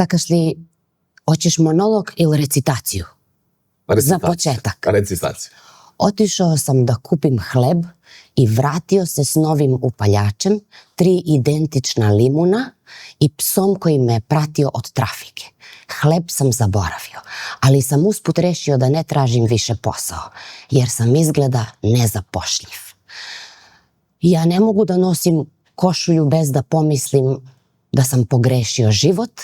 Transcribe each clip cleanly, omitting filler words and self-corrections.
Сакаш ли, hoćeš монолог или рецитацију? За почеток. Рецитација. Отишao sam da kupim hleb i vratio se s novim upaljačem, 3 identična limuna i psom koji me pratio od trafike. Hleb sam zaboravio, ali sam usput rešio da ne tražim više posao, jer sam izgleda nezapošljiv. Ja ne mogu da nosim košulju bez da pomislim da sam pogrešio život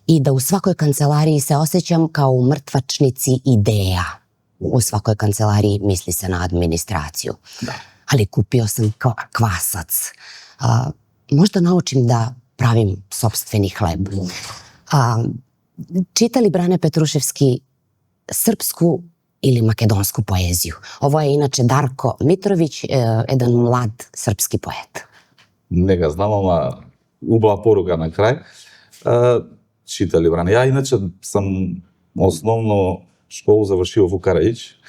i da u svakoj kancelariji se osjećam kao u mrtvačnici ideja. U svakoj kancelariji misli se na administraciju. Da. Ali kupio sam kvasac. Možda naučim da pravim sopstveni hleb. Čita li Brane Petruševski srpsku ili makedonsku poeziju? Ovo je inače Darko Mitrović, jedan mlad srpski poet. Не га знам, ама убава порука на крај. Чита ли Бране? Ја иначе сам основно школу завршил во Караич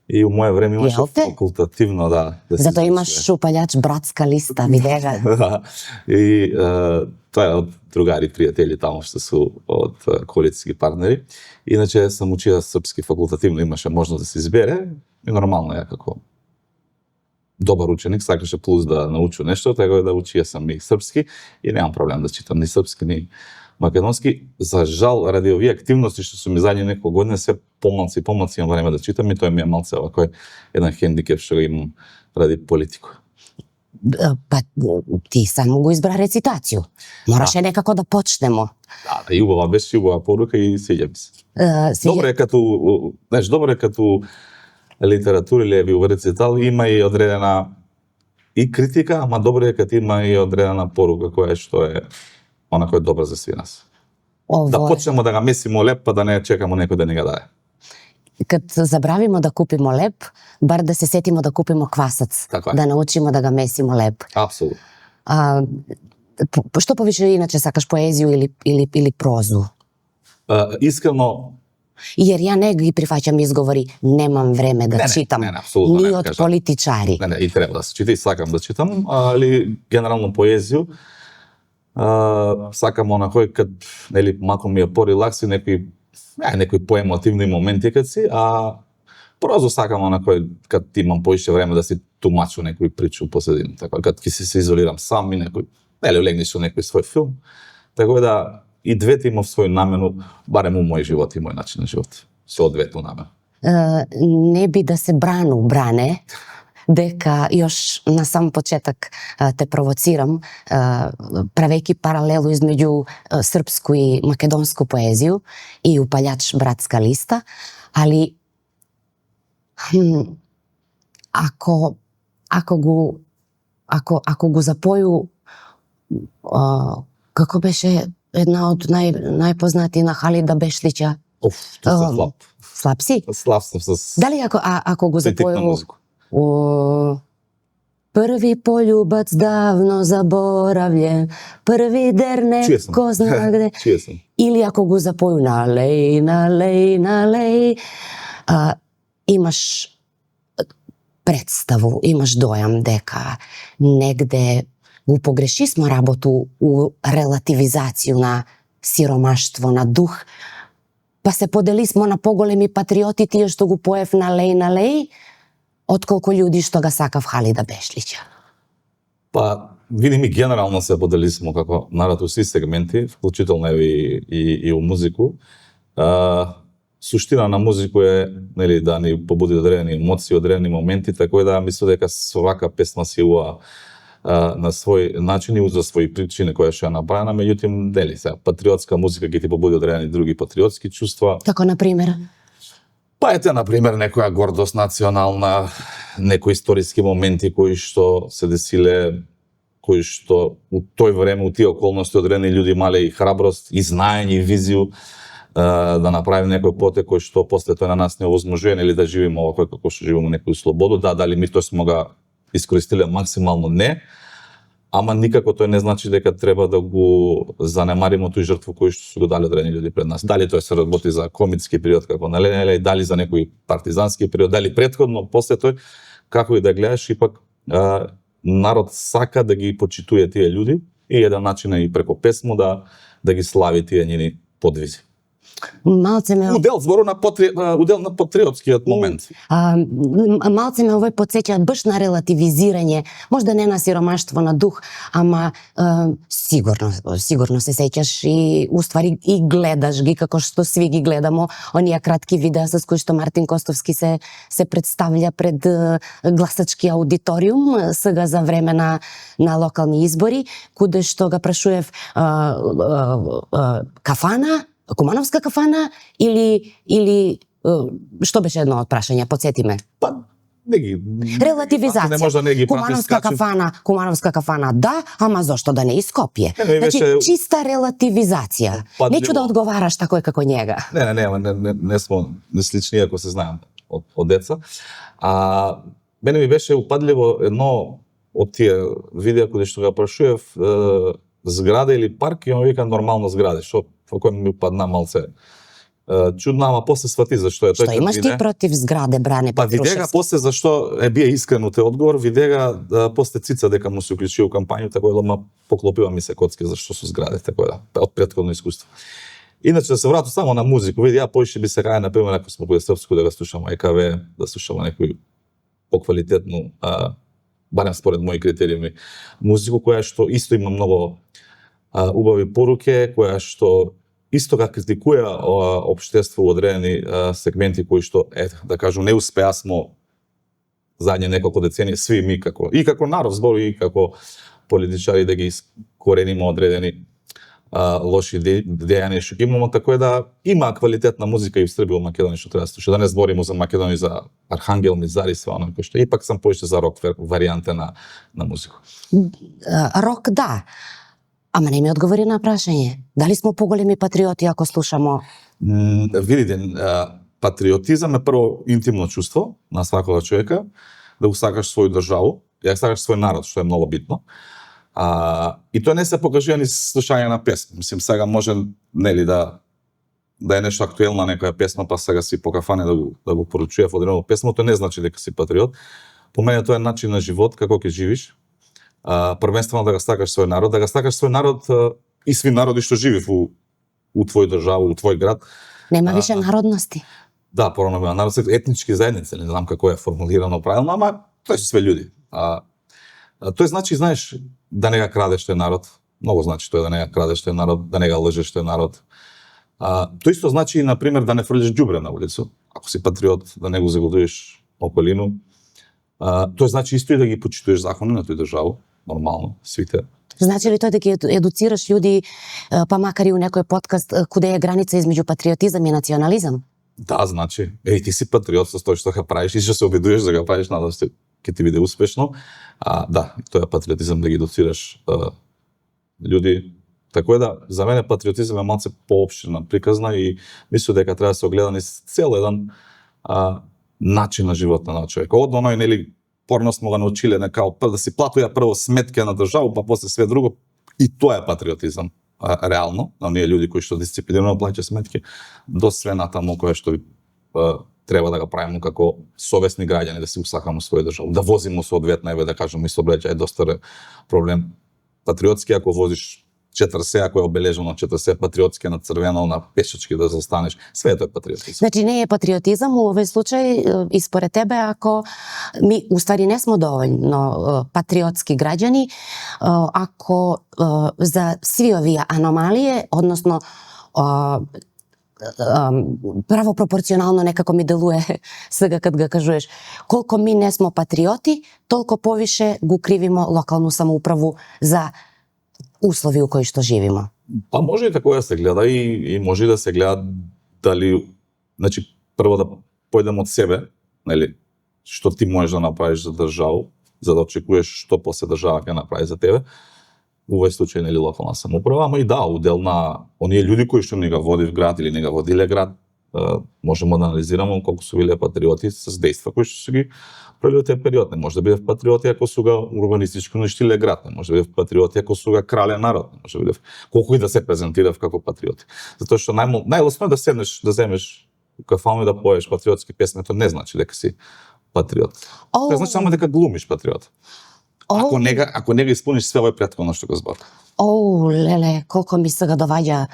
и у моје време имаше факултативно, да. Зато имаш упалјач братска листа, видега. Да. И тоа е од другари, пријатели таму што су од коалициски партнери. Иначе сам учија српски факултативно, имаше можност да се избере и нормално ја како добар ученик сакаше плюс да научу нешто, така да учија сам и српски и немам проблем да читам ни српски ни македонски. За жал, ради овие активности што су ми задње неколку години, се помалци имам време да читам и тоа ми е малце овако еден хендикеп што го имам ради политика. Па ти само го избра рецитацију. Мораше некако да почнемо. Да, и убава беше, и убава порука и свиѓа ми се. Добро е като литература или еви рецитал има и одредена и критика, ама добро е като има и одредена порука која што е она која е добра за сви нас. Да почнемо да га месимо леп, па да не чекамо некој да ни га даде. Кад забравимо да купимо леп, бар да се сетимо да купимо квасац, да научимо да га месимо леп. Апсолутно. Што повише иначе сакаш, поезiju или прозу? Искрено, Jer ja ne ги прифаќам изговори, немам време да читам, ни од политичари. Не, и треба да се чита, и сакам да читам, али генерално поезiju, сакам онако кад, нели, мако ми е порелакс и некои поемотивни моменти кад си, а прозу сакам онако кад имам поише време да си тумачу некој причу посредина, така кад ќе се изолирам сам и некој, нели, легнеш со некој свој филм, така да и двете имав свој намену, барем у мој живот и мој начин на живот, со двете намену. Не би да се Бране, дека још на сам почеток те провоцирам, правејќи паралелу измеѓу српску и македонску поезiju и упалјач братска листа, али ако го запоју, како беше една од најпознати на Халида Бешлиќа? Тоа слаб. Слаб си? Слаб сум с... Дали ако го запоју... Први полюбац давно заборављен, први дерне ко зна где. Или ако го запоју налеј, налеј, налеј, имаш представу, имаш дојам дека негде го погрешисмо работу у релативизацију на сиромаштво, на дух, па се поделисмо на поголеми патриоти тие што го поев налеј, отколку луѓе што га сакав Халида Бешлиќа. Па, види ми генерално се поделисмо како народ у сви сегменти, вклучително и у музику. Суштина на музику е, нели, да ни побуди одредени емоции, одредени моменти, така да мислам дека свака песна си на свој начин и за своји причини која што е направена, меѓутоа, нели, патриотска музика ќе ти побуди одредени други патриотски чувства. Како на пример? Па ете, например, некоја гордост национална, некои историски моменти кои што се десиле, кои што у тој време, у тие околности одредени луѓе имале и храброст, и знаење, и визију да направи некој потек кој што после тоа на нас не овозможува, или да живееме овако како што живееме некој слободу, дали ми тоа смо га искористиле максимално не, ама никако тој не значи дека треба да го занемариме тој жртву кој што се го дали одредени луѓе пред нас. Дали тоа се работи за комитски период како на Ленеле, дали за некој партизански период, дали претходно, после тој, како и да гледаш, ипак народ сака да ги почитува тие луѓе И еден начин е и преку песмо да ги слави тие нивни подвизи. Малце ме Удел на патриотскиот момент. малце ме овој потсеќа баш на релативизирање, можда не на сиромаштво на дух, ама сигурно се сеќаш и уствари и гледаш ги како што сви ги гледамо оние кратки видеа со кои што Мартин Костовски се представља пред гласачки аудиториум сега за време на локални избори, куде што га прашуев кафана, Кумановска кафана или што беше едно од прашања, потсети ме. Па не ги Релативизација. Не може да не ги Кумановска кафана, да, ама зошто да не и Скопје? Не, Значи беше чиста релативизација. Нечу да одговараш такој како njega. Не смо слични ако се знаем од деца. Мене ми беше упадливо едно од тие видеа каде што га прашуев зграда или парк и он вика нормална зграда, што кој ми упадна малце чудно, ама после свати зашто е тој. Што имаш ти против зграде, Бране Петрушевски? Па видега после зашто бие искрен у одговор, видега после Цица дека му се уклучи у кампањата, која ма поклопива ми се коцки зашто со зградите, од претходно искуство. Иначе да се вратам само на музика, види ја поише би се каја на пример ако сме кога српско да го слушам ЕКВ, да слушам некој поквалитетно барем според мои критериуми музика која што исто има многу убави поруке, која што исто га критикуја општество во одредени сегменти кои што да кажам не успеа смо задње неколку децении сви ми како народ збори и како политичари да ги искорениме одредени лоши дејања што имаме, така да има квалитетна музика и в Србија, Македонија што треба да слуша. Да не збориме за Македонија, за Архангел, Мизари, све оно кој што ипак сам поише за рок варијанта на музика. Рок да. Ама не ми одговори на прашање. Дали смо поголеми патриоти ако слушамо? Видите, патриотизам е прво интимно чувство на свакога човека, да го сакаш своја државу, ја сакаш свој народ, што е многу битно. И тоа не се покажува ни слушање на песма. Мислим, сега може нели да е нешто актуелна некоја песма, па сега си по кафане да го поручува во одредено песма, тоа не значи дека си патриот. По мене тоа е начин на живот, како ќе живиш. Првенствено да го сакаш свој народ и сви народи што живи у твој држава, у твој град. Нема више народности. Да, порано беа народ, етнички заедници, не знам како е формулирано правилно, ама тоа се све луѓе. Тој значи, знаеш, да не га крадеш тој народ. Многу значи тоа да не га крадеш тој народ, да не га лжеш тој народ. Тоа исто значи, на пример, да не фрлиш ѓубре на улица. Ако си патриот, да не го загодуваш околину. Тоа значи исто и да ги почитуваш закони на тој држава, нормално, сите. Значи ли тоа да ги едуцираш луѓе, па макар и у некој подкаст, куде е граница измеѓу патриотизам и национализам? Да, значи, ти си патриот со тоа што га правиш и што се обидуваш да го правиш, надам се ќе ти биде успешно. Да, тоа е патриотизам да ги едуцираш луѓе. Така да, за мене патриотизам е малце поопштена приказна и мислам дека треба да се огледа низ цел еден начин на живот на човек. Од оној нели порно смо го научиле нека да си платуја прво сметке на државу, па после све друго. И тоа е патриотизам. Реално, на оние луѓе кои што дисциплинирано плаќаат сметки, до све натаму кое што треба да го правиме како совесни граѓани, да си усакаме своја држава, да возиме соодветно, да кажеме и сообраќај доста проблем. Патриотски ако возиш 40, ако е обележено 40 патриотски на црвено, на пешачки да застанеш, све тоа е патриотизам. Значи не е патриотизам у овој случај и според тебе ако ми уствари не смо доволно патриотски граѓани, ако за сви овие аномалije, односно право пропорционално некако ми делуе сега кад го кажуваш, колку ми не смо патриоти, толку повише го кривимо локалну самоуправу за услови у кои што живиме. Па може и така да се гледа и може да се гледа дали, значи прво да појдем од себе, нели, што ти можеш да направиш за држава, за да очекуваш што после држава ќе направи за тебе. Во овој случај нели локална самоуправа, ама и да, удел на оние луѓе кои што не го води в град или не го водиле град, можеме да анализираме колку су биле патриоти с дејства кои што се ги правиле тој период. Не може да биде патриоти ако су го урбанистички уништиле град, не може да биде патриоти ако су го крале народ, не може да биде колку и да се презентирав како патриоти. Затоа што најлесно е да седнеш, да земеш кафану и да поеш патриотски песни, тоа не значи дека си патриот. Тоа значи само дека глумиш патриот. Ако не го исполниш све овој претходно што го збор. Леле, колко ми сега доваѓа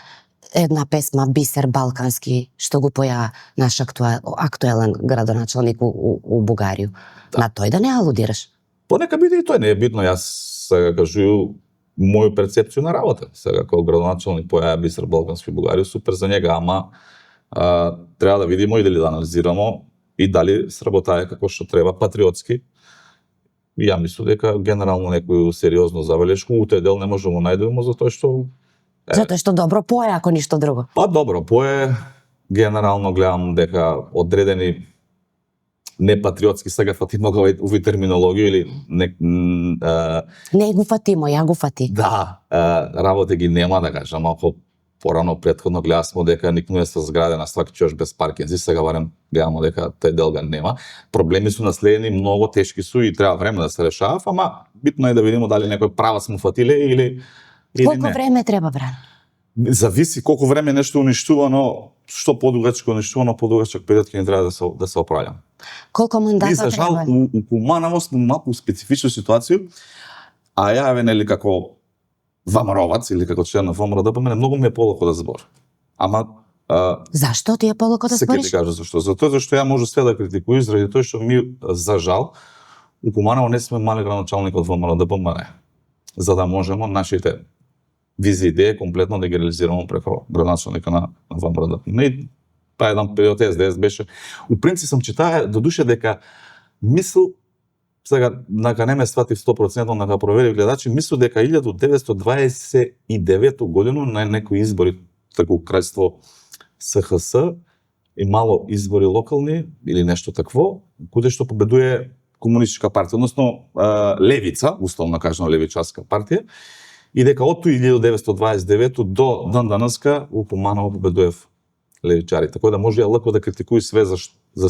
една песма Бисер Балкански што го поја наш актуелен градоначалник у Бугарија. Да. На тој да не алудираш. Понека биде и тој, не е битно. Јас сега кажу моју перцепција на работа. Сега како градоначалник поја Бисер Балкански у Бугарија, супер за njega, ама треба да видиме и дали да анализирамо и дали сработае како што треба патриотски. И ја мислам дека генерално некој сериозно забелешку у тој дел не можеме да најдеме затоа што Затоа што добро пое, ако ништо друго. Па добро пое, генерално гледам дека одредени непатриотски, сега фатимо овој терминологија или Не го фатимо, ја го фати. да, работи ги нема, да кажам, ако порано претходно гледавме дека никнуе со зградена сваки човек без паркинзи, сега барем гледаме дека тој дел га нема. Проблеми су наследени, многу тешки су и треба време да се решаваат, ама битно е да видиме дали некој права сме фатиле или Колку не. време треба, брат? Зависи колку време нешто уништувано, што подугачко уништувано, подугачок период ќе ни треба да се оправljamo. Колку И мандата за жал, треба? у Куманово сме малку специфична ситуација, а ја нели како ВМРО-вац или како член на ВМРО, мене многу ми е полако да збор. Ама Зашто ти е полако да се ќе ти збориш? кажа зашто. Затоа зашто ја може све да критикуј заради тоа што ми за жал у Куманово не сме мали градоначалник од ВМРО, за да можеме нашите визии и идеи комплетно да ги реализираме преку градоначалника на ВМРО. И па еден период СДС беше. У принцип сам читаа до душа дека мисл сега нака не ме сватив 100%, нака проверив гледачи, мислу дека 1929 година на некои избори таку крајство СХС и мало избори локални или нешто такво, куде што победува комунистичка партија, односно левица, условно кажано левичарска партија, и дека од 1929 до ден данеска у Куманово победува левичари. Така да може ја лако да критикуи све за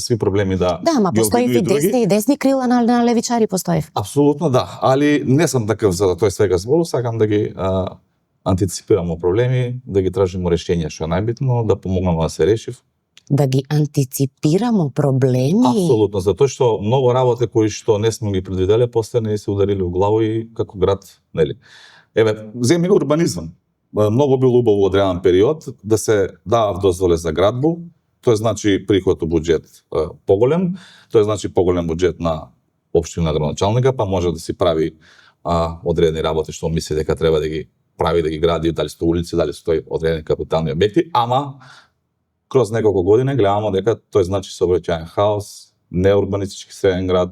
сви проблеми да Да, ама ги постои обвинува и други. десни и десни крила на левичари постоев. Апсолутно да, али не сам таков за да тој свега збору, сакам да ги антиципираме проблеми, да ги тражиме решења, што е најбитно, да помогнеме да се решив. Да ги антиципираме проблеми. Апсолутно, затоа што многу работи кои што не сме ги предвиделе, после не се ударили у главо и како град, нели. Еве, земи урбанизам. Многу било убаво одреден период да се дава дозволе за градбу, тоа значи приход од буџет поголем, тоа значи поголем буџет на општина градоначалника, па може да си прави одредени работи што мисли дека треба да ги прави, да ги гради, дали сто улици, дали сто одредени капитални објекти, ама кроз неколку години гледаме дека тој значи сообраќајен хаос, неурбанистички среден град,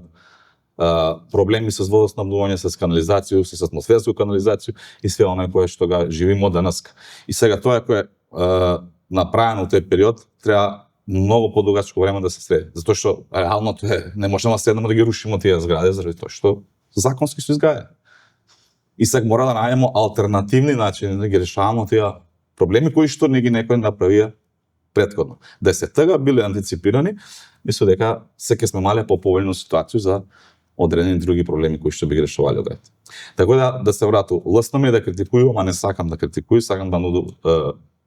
проблеми со водоснабдување, со канализација, со атмосферска канализација и све оно кое што го живиме денеска. И сега тоа кое е направено во тој период треба многу подугачко време да се среди, затоа што реално тоа е, не можеме да седнеме да ги рушиме тие згради заради тоа што законски се изградени. И сега мора да најдеме алтернативни начини да ги решаваме тие проблеми кои што не ги некои направија претходно. Да се тага биле антиципирани, мислам дека секој сме мале поповолна ситуација за одредени други проблеми кои што би ги решавале од ред. Така да се врату, лесно ми е да критикувам, а не сакам да критикуј, сакам да нуду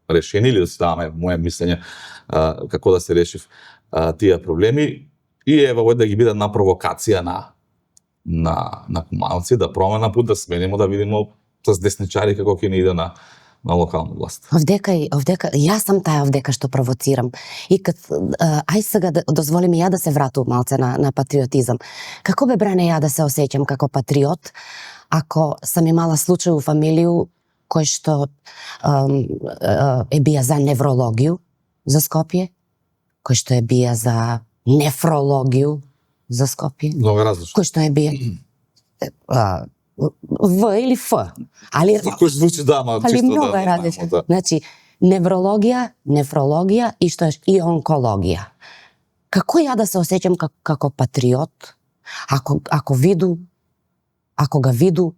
решение или да си даваме моje мислење како да се решив тие проблеми и ева овој да ги биде на провокација на кумановци, да промена пут, да смениме, да видиме с десничари како ќе ни иде на локална власт. Овдека, јас сам таа овдека што провоцирам. И ај сега дозволи ми ја да се вратувам малце на патриотизам. Како бе Бране ја да се осеќам како патриот, ако сам имала случај у фамилију кој што е бија за неврологију за Скопје, кој што е бија за нефрологију за Скопје, Много различно. кој што е бија В или Ф. Али Кој звучи да, ама али чисто многу да. е различно. Да. Значи, неврологија, нефрологија и што е и онкологија. Како ја да се осеќам како патриот, ако ga vidu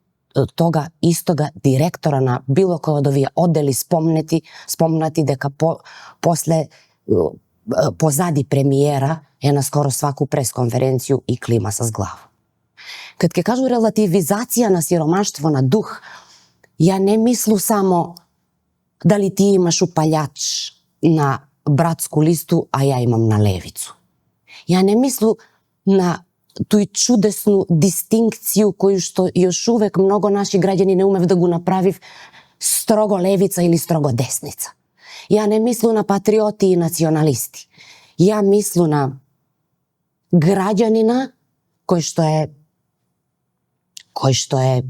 тога истога директора на било кој од овие оддели спомнати дека после позади премиера е на скоро сваку пресконференцију и клима с глава. Кад ќе кажу релативизација на сиромаштво на дух, ја не мислу само дали ти имаш упалјач на братску листу, а ја имам на левицу. Ја не мислу на тој чудесну дистинкцију коju што још увек многу наши граѓани не умев да го направив строго левица или строго десница. Ја не мислу на патриоти и националисти. Ја мислу на граѓанина кој што е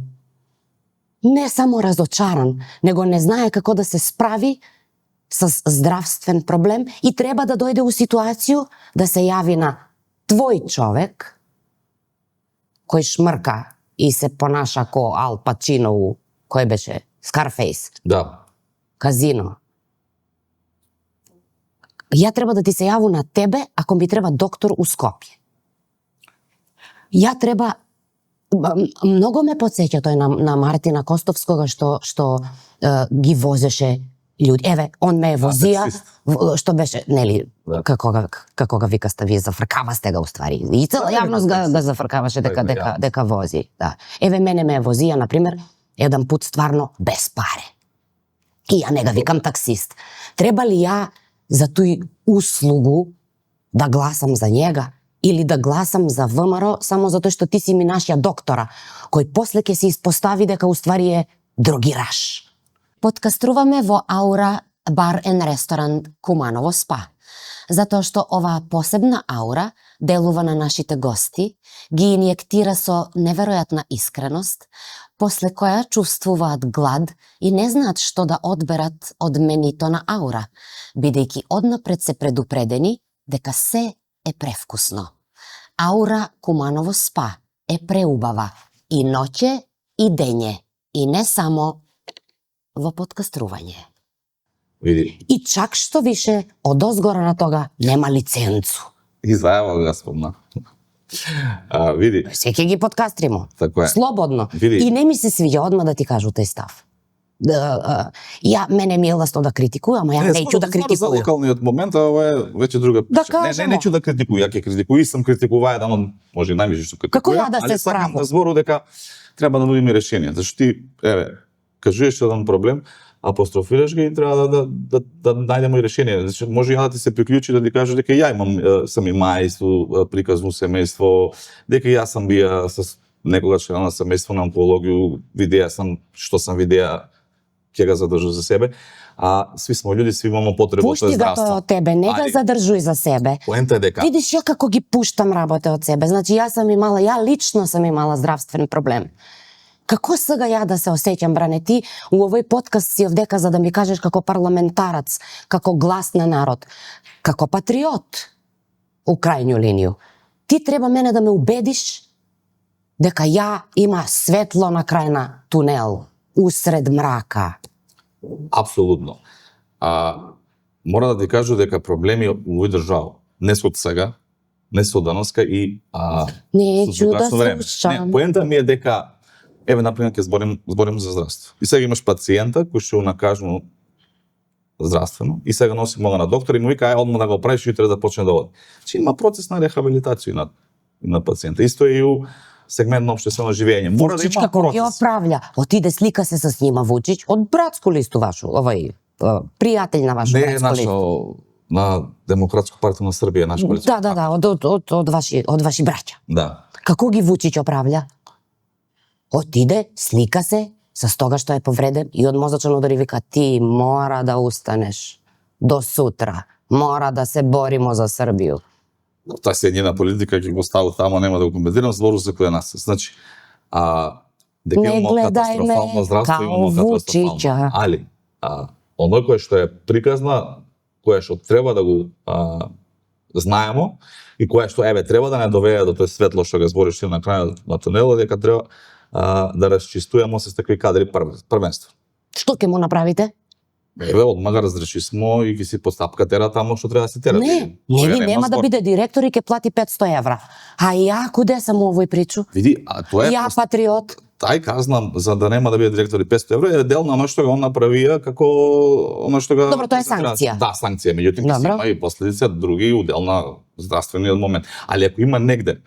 не само разочаран, него не знае како да се справи со здравствен проблем и треба да дојде у ситуацiju да се јави на твој човек кој шмрка и се понаша ко Ал Пачино у кој беше Скарфейс, Да. Казино. Ја треба да ти се јаву на тебе ако ми треба доктор у Скопје. Ја треба многу ме потсеќа тој на Мартина Костовскога што ги возеше луѓе. Еве, он ме возија, што беше, нели, Да. како ga викаста вие, зафркавасте ga уствари. И цела јавност ga зафркаваше дека вози. Да. Еве, мене ме возија, например, еден пут стварно без паре. И ја не ga викам таксист. Треба ли ја за тој услугу да гласам за njega или да гласам за ВМРО само затоа што ти си ми нашиот доктора, кој после ќе се испостави дека уствари е другираш. Подкаструваме во Аура бар ен ресторант Куманово спа, затоа што оваа посебна аура делува на нашите гости, ги инјектира со неверојатна искреност, после која чувствуваат глад и не знаат што да одберат од менито на аура, бидејќи однапред се предупредени дека се е превкусно. Аура Куманово спа е преубава и ноќе и дење, и не само во подкастрување. Види, И чак што више, од озгора на тога нема лиценцу. и зајава го спомна. Види, Се ќе ги подкастримо. Така е. Слободно. Види. И не ми се свиѓа одма да ти кажу тој став. Мене ми е лесно да критикувам, ама ја неќу да За критикувам. локалниот момент, а ова е веќе друга Да причина. кажемо. Неću да критикувам, ја ќе критикувам, и сам критикуваа еден од може и највише што критикувам. Како ја да се али сакам справам? да збору дека треба да нудиме решение, зашто ти кажуваш еден проблем, апострофираш ги и треба да најдеме и решение. Значи може ја да ти се приклучи да ти кажеш дека ја имам сами мајство, приказно семејство, дека јас сам бија со некогаш член на семејство на онкологiju, видеа сам што сам видеа, ќе го задржу за себе. А сви сме луѓе, сви имаме потреба од Пушти го здравство. тоа од тебе, не го Али, задржуј за себе. Поента е дека Видиш ја како ги пуштам работа од себе. Значи ја лично сам имала здравствен проблем. Како сега ја да се осеќам, бране, ти у овој подкаст си овдека за да ми кажеш како парламентарац, како глас на народ, како патриот, у крајњу линију. Ти треба мене да ме убедиш дека ја има светло на крај на тунел, усред мрака. апсолутно. Мора да ти кажу дека проблеми у овој држава не се од сега, не се од даноска и Неću со да тогашно време. слушам. Не, поента ми е дека еве например ќе зборим за здравство. И сега имаш пациента кој што накажано здравствено и сега носи мога на доктор и му вика ај одма да го правиш и утре да почне да оди. Значи има процес на рехабилитација на пациента. Исто е и у сегмент на општествено живење. Мора да Вучич има како ги процес. оправља. Отиде слика се со снима Вучич од братско листу вашу, пријател на вашу Не е братско листу. нашо на Демократска партија на Србија, наш политички Да, од ваши браќа. Да. Како ги Вучич оправља? Отиде, слика се, со тога што е повреден и од мозочен удар и вика ти мора да устанеш до сутра. Мора да се боримо за Србију. Таа се njena политика ќе го стави тамо, нема да го коментирам, збору се кој нас. Значи, дека Не имamo гледај ме катастрофално здравство, као имamo катастрофално. Вучича. Али, оно кое што е приказна, кое што треба да го знаемо и кое што еве треба да не доведе до тој светло што го збориш ти на крајот на тунелот, дека треба да расчистуваме се такви кадри првенство. Што ќе му направите? Еве, одма го разреши смо и ќе си постапка тера тамо што треба да се тера. Не, Сега не нема да збор. биде директор и ќе плати 500 евра. А ја куде сам у овој причу? Види, тоа е Ја патриот. тај казна за да нема да биде директор и 500 евра е дел на оно што го он направија како оно што го Добро, тоа е санкција. Да, санкција, меѓутоа ќе Добро. има и последици други удел на здравствениот момент. Али ако има негде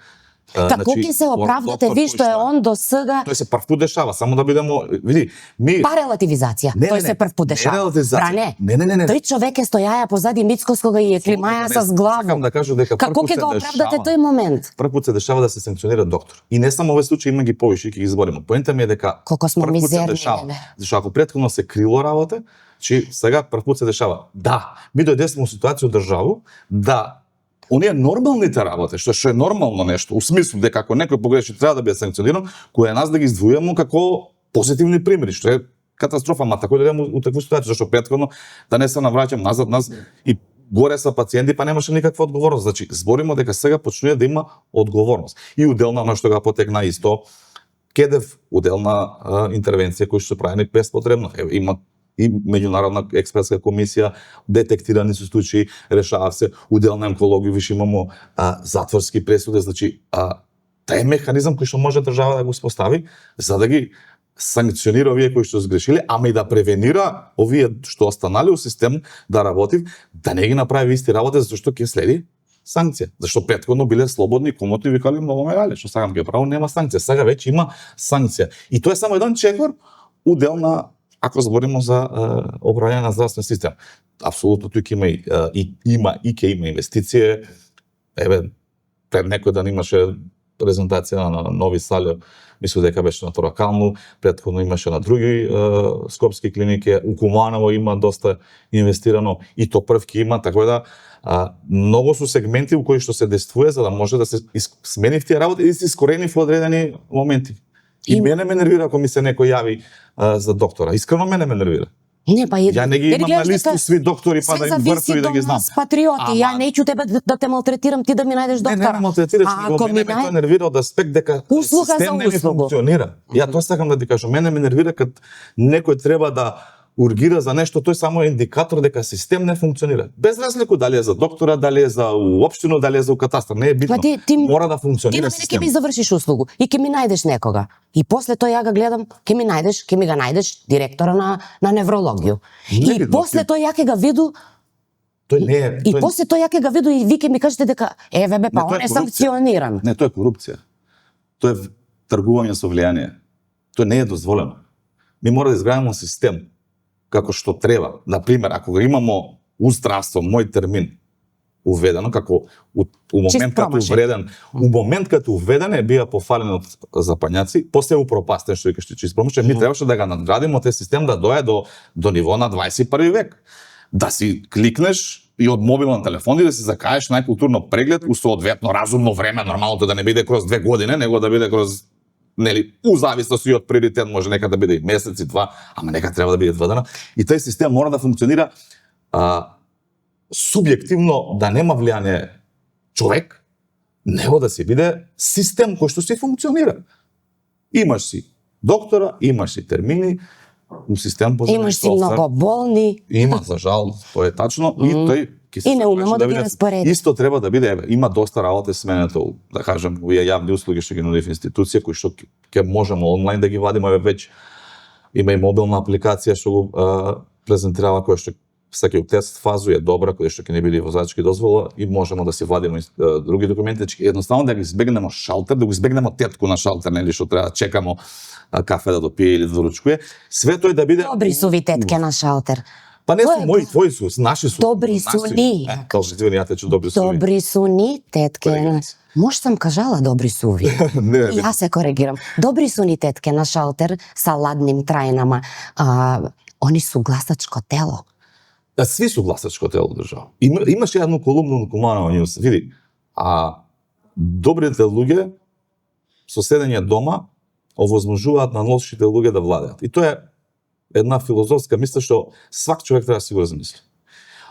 Како ќе се оправдате ви што е он до сега? Тој се прв пат дешава, само да бидемо, види, ми Па релативизација. Тој се прв пат дешава. Не. Тој човек е стојаја позади Мицкоскога и е климаја с глава. Сакам да кажам дека како ќе го оправдате тој момент? Прв пат се дешава да се санкционира доктор. И не само овој случај, има ги повише, ќе ги изборимо. Поента ми е дека колку сме мизерни, зашто ако претходно се крило работа, че сега прв пат се дешава. Да, ми дојдесме во ситуација од држава да оние нормалните работи, што е нормално нешто, у смислу дека ако некој погреши треба да биде санкциониран, кој е нас да ги издвојуваме како позитивни примери, што е катастрофа, ма тако да у таква ситуација, зашто претходно да не се навраќам назад нас и горе са пациенти, па немаше никаква одговорност. Значи, зборимо дека сега почнува да има одговорност. И уделна на што го потекна исто Кедев, уделна интервенција кои што се правени беспотребно. Има и меѓународна експертска комисија, детектирани се случаи, решава се, уделна онкологија, више имамо затворски пресуди, значи тај механизам кој што може држава да го спостави за да ги санкционира овие кои што сгрешиле, ама и да превенира овие што останале у систем да работи, да не ги направи исти работи, зашто ќе следи санкција. Зашто претходно биле слободни, комоти викале многу ме гале, што сакам ќе правам, нема санкција. Сега веќе има санкција. И тоа е само еден чекор уделна ако зборимо за управување на здравствен систем. Апсолутно тука има и ќе има инвестиција. Еве пред некој ден имаше презентација на нови сали, мислам дека беше на Торакалну, претходно имаше на други скопски клиники, у Куманово има доста инвестирано и то прв ќе има, така да многу су сегменти у кои што се действува за да може да се смени тие работи и се искорени во одредени моменти. И мене ме нервира ако ми се некој јави за доктора. Искрено мене ме нервира. Не, па ја не ги имам на листу сви доктори па да им врту и да ги знам. Патриоти, ја неќу тебе да те малтретирам, ти да ми најдеш доктора. Не, малтретираш, го мене ме тоа нервира од аспект дека систем не функционира. Ја тоа сакам да ти кажам, мене ме нервира кога некој треба да ургира за нешто, тој само е индикатор дека систем не функционира. Без разлика дали е за доктора, дали е за општина, дали е за катастар, не е битно. Мора да функционира систем. Ти ќе ми завршиш услугу и ќе ми најдеш некога. И после тоа ја ga гледам, ќе ми го најдеш директора на неврологија. И после тоа ја ќе го виду тој не е. И после тоа ја ќе го виду и ви ќе ми кажете дека еве бе па он е санкциониран. Не, тоа е корупција. Тоа е тргување со влијание. Тоа не е дозволено. Ми мора да изградиме систем како што треба. Например, ако го имамо у здравство, мој термин, уведено, како у момент като увреден, у момент като уведен е бија пофален од запањаци, после упропастен, што викаш чист промош, ми требаше да го надградиме тој систем да дојде до ниво на 21 век. Да си кликнеш и од мобилен телефон и да си закажеш најкултурно преглед у соодветно разумно време, нормалното да не биде кроз 2 години, него да биде кроз у зависност и од приоритет, може нека да биде и месец и два, ама нека треба да биде 2 дена. И тој систем мора да функционира субјективно, да нема влијание човек, него да си биде систем кој што си функционира. Имаш си доктора, имаш си термини, у систем позадини имаш си многу болни. Има, за жал, тоа е тачно, и тој и не умемо да ги распореди. Исто треба да биде, има доста работа сменето, да кажем, овие јавни услуги што ги нуди институција, кои што ќе можеме онлайн да ги вадиме, веќе има и мобилна апликација што го презентирава, која што саќе у тест фазу е добра, која што ќе не биде возачки дозвола и можеме да си вадиме други документи, едноставно да ги избегнеме шалтер, да го избегнеме тетку на шалтер, нели што треба да чекамо кафе да допие или да доручкува. Све тој да биде добри су ви тетке на шалтер. Па не су мои, твои су, наши су. Добри су ни. Кажи ти ја тече добри су. Добри су ни тетке. Може сам кажала добри су ви. И јас се коригирам. Добри су ни тетке на шалтер са ладним трајнама. Они су гласачко тело. Сви су гласачко тело држава. Имаше едно колумно на Куманово Ньюс. Види, добрите луѓе со седење дома овозможуваат на лошите луѓе да владеат. И тоа е една филозофска мисла што свак човек треба да си го размисли.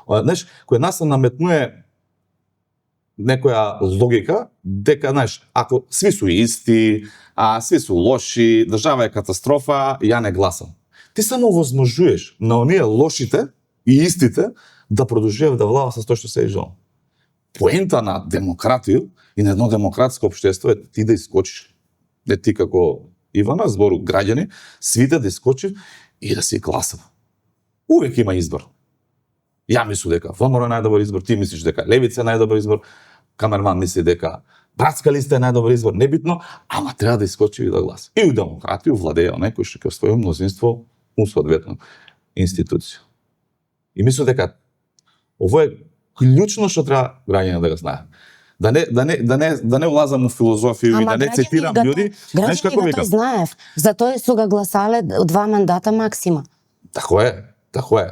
Знаеш, кој нас се наметнува некоја логика дека, знаеш, ако сви су исти, сви су лоши, држава е катастрофа, ја не гласам. Ти само овозможуваш на оние лошите и истите да продолжуваат да владеат со тоа што се ижон. Поента на демократија и на едно демократско општество е ти да искочиш. Не ти како Ивана, збору граѓани, свите да искочи и да си гласат. Увек има избор. Ја мислам дека ВМРО е најдобар избор, ти мислиш дека Левица е најдобар избор, Камерман мисли дека братска листа е најдобар избор, небитно, ама треба да искочи и да гласа. И у демократија владеја некој што ќе освои мнозинство у соодветно институција. И мислам дека ово е клучно што треба граѓаните да го знаат. Да не улазам у филозофија и да не цитирам луѓе, знаеш како викам? Граѓаните знаев, затоа су го гласале 2 мандата максима. Тако е.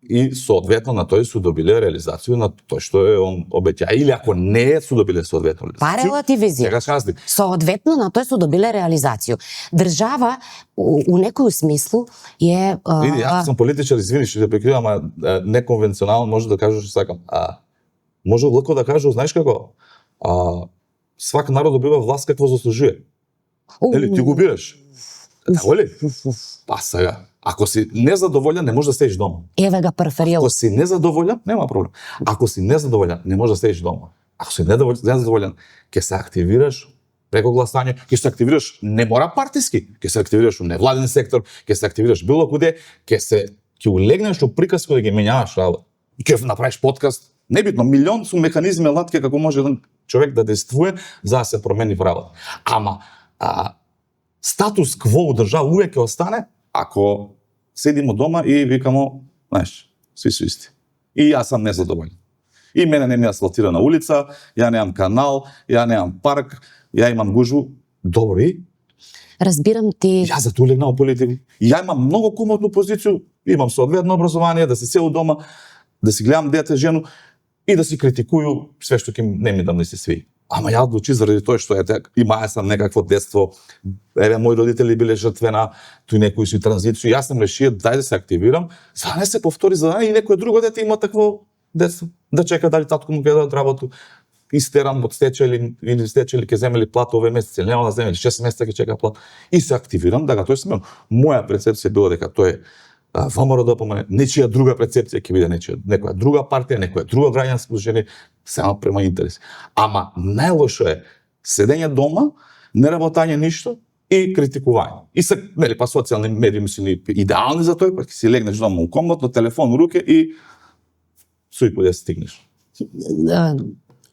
И соодветно на тој су добиле реализација на тоа што е он обеќа. Или ако не су добиле соодветно реализација. Па релативизија. Сега шазди. Соодветно на тој су добиле реализација. Држава у некој смислу е Види, јас сум политичар, извини што те прекинувам, ама неконвенционално може да кажеш што сакам. Може лако да кажеш, знаеш како? Свак народ добива власт какво заслужува. Или ти го бираш. Тако ли? Па сега, ако си незадоволен, не можеш да седиш дома. Еве га перферил. Ако си незадоволен, нема проблем. Ако си незадоволен, не можеш да седиш дома. Ако си незадоволен, ќе се активираш преко гласање, ќе се активираш не мора партиски, ќе се активираш у невладен сектор, ќе се активираш било куде, ќе улегнеш у приказко да ги менјаваш работа. Ќе направиш подкаст, небитно, милион су механизми алатки како може еден човек да действува за да се промени работа. Ама статус кво у држава увек ќе остане ако седимо дома и викамо, знаеш, сви су исти. И јас сам незадоволен. И мене не ми асфалтира на улица, ја немам канал, ја немам парк, ја имам гужву. Добри. Разбирам ти. Јас затоа легнав политика. Ја имам многу комодну позиција, имам соодветно образование, да се селу дома, да си гледам дете, жену и да си критикуju све што ќе не ми да ми се сви. Ама ја одлучи заради тоа што имаја сам некакво детство, еве мои родители биле жртве на тој некој си транзиција, јас сам решил дај да се активирам, за да не се повтори, за да и некој друго дете има такво детство, да чека дали татко му ќе даде работу, истеран од стечај или ќе земели плата овој месец, или нема да земели 6 месеца ќе чека плата, и се активирам да тој сменам. Моја перцепција била дека тој е ВМРО да помане, нечија друга перцепција ќе биде некоја друга партија, некоја друга граѓанско движение, само према интерес. Ама најлошо е седење дома, не работање ништо и критикување. И се, нели, па социјални медии мисли идеални за тој, па ќе си легнеш дома у комнатно, телефон у руке и суј куде стигнеш.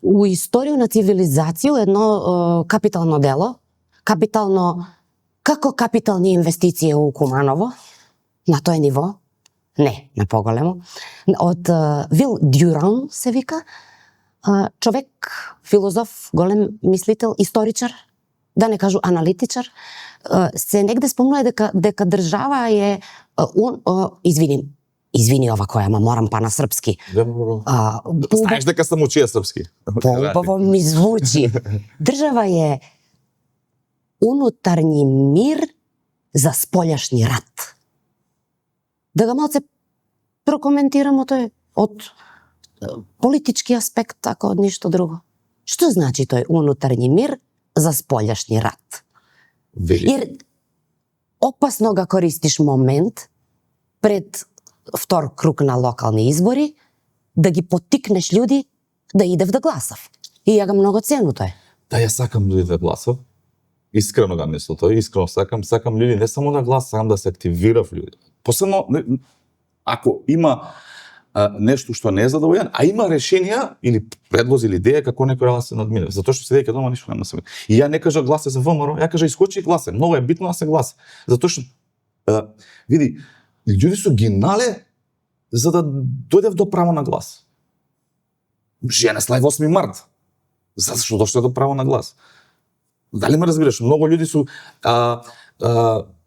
У историју на цивилизација едно капитално дело, како капитални инвестиции у Куманово, на тој ниво, не, на поголемо, од Вил Дюран се вика, човек, филозоф, голем мислител, историчар, да не кажу аналитичар, се негде спомнува дека држава е, извини ова која, ама морам па на српски. Знаеш дека сам учија српски. Поубаво ми звучи. Држава е унутарни мир за сполјашни рат. Да го малце прокоментирamo тој од политички аспект, ако од ништо друго. Што значи тој унутарни мир за сполјашни рат? Jer опасно ga користиш момент пред втор круг на локални избори да ги поттикнеш луѓе да идев да гласав. И ја го многу ценам тој. Да, ја сакам луѓе да гласав. Искрено го мислам тоа, искрено сакам луѓе не само да гласат, сакам да се активирав луѓе. Посебно ако има нешто што не е задоволен, а има решенија или предлози или идеја како некој да се надмине. Затоа што седејќи дома ништо нема да се. И ја не кажа гласе за ВМРО, ја кажа искочи и гласе. Многу е битно да се гласа. Затоа што види, луѓе су гинале за да дојдев до право на глас. Жена слај 8 март. Зашто дошле до право на глас? Дали ме разбираш? Многу луѓе су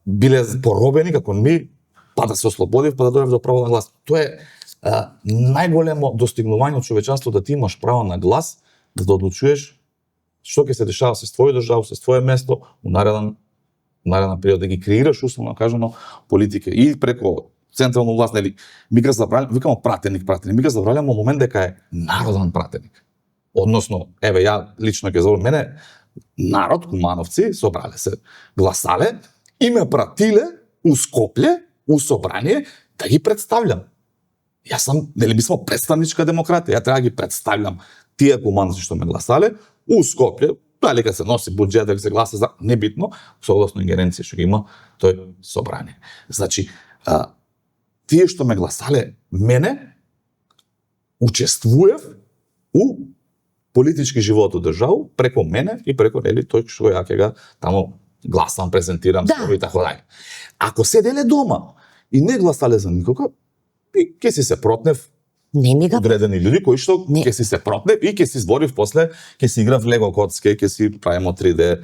биле поробени како ми, па да се ослободив, па да дојдев до право на глас. Тоа е најголемо достигнување од човечанството, да ти имаш право на глас, да одлучуваш што ќе се дешава со твоја држава, со твое место у нареден период, да ги креираш условно кажано политика и преко централна власт, нели ми го забраваме, викамо пратеник, ми го забраваме момент дека е народен пратеник. Односно, еве ја лично ќе зборам, мене народ, кумановци, собрале се, гласале и ме пратиле у Скопје, у собрание, да ги представлям. Јас сам, нели ми смо представничка демократија, ја треба да ги представлям тие кумановци што ме гласале у Скопје, дали ќе се носи буџет, дали се гласа за небитно, согласно ингеренција што ги има тој собрание. Значи, тие што ме гласале мене, учествував у политички живот од држава преку мене и преку нели тој што ја ќе ga тамо гласам, презентирам Да. и така дај. Ако седеле дома и не гласале за никого, и ќе си се протнев Не ми го одредени луѓе кои што Не. ќе си се протнев и ќе си зборив после, ќе си играв лего коцке, ќе си правиме 3D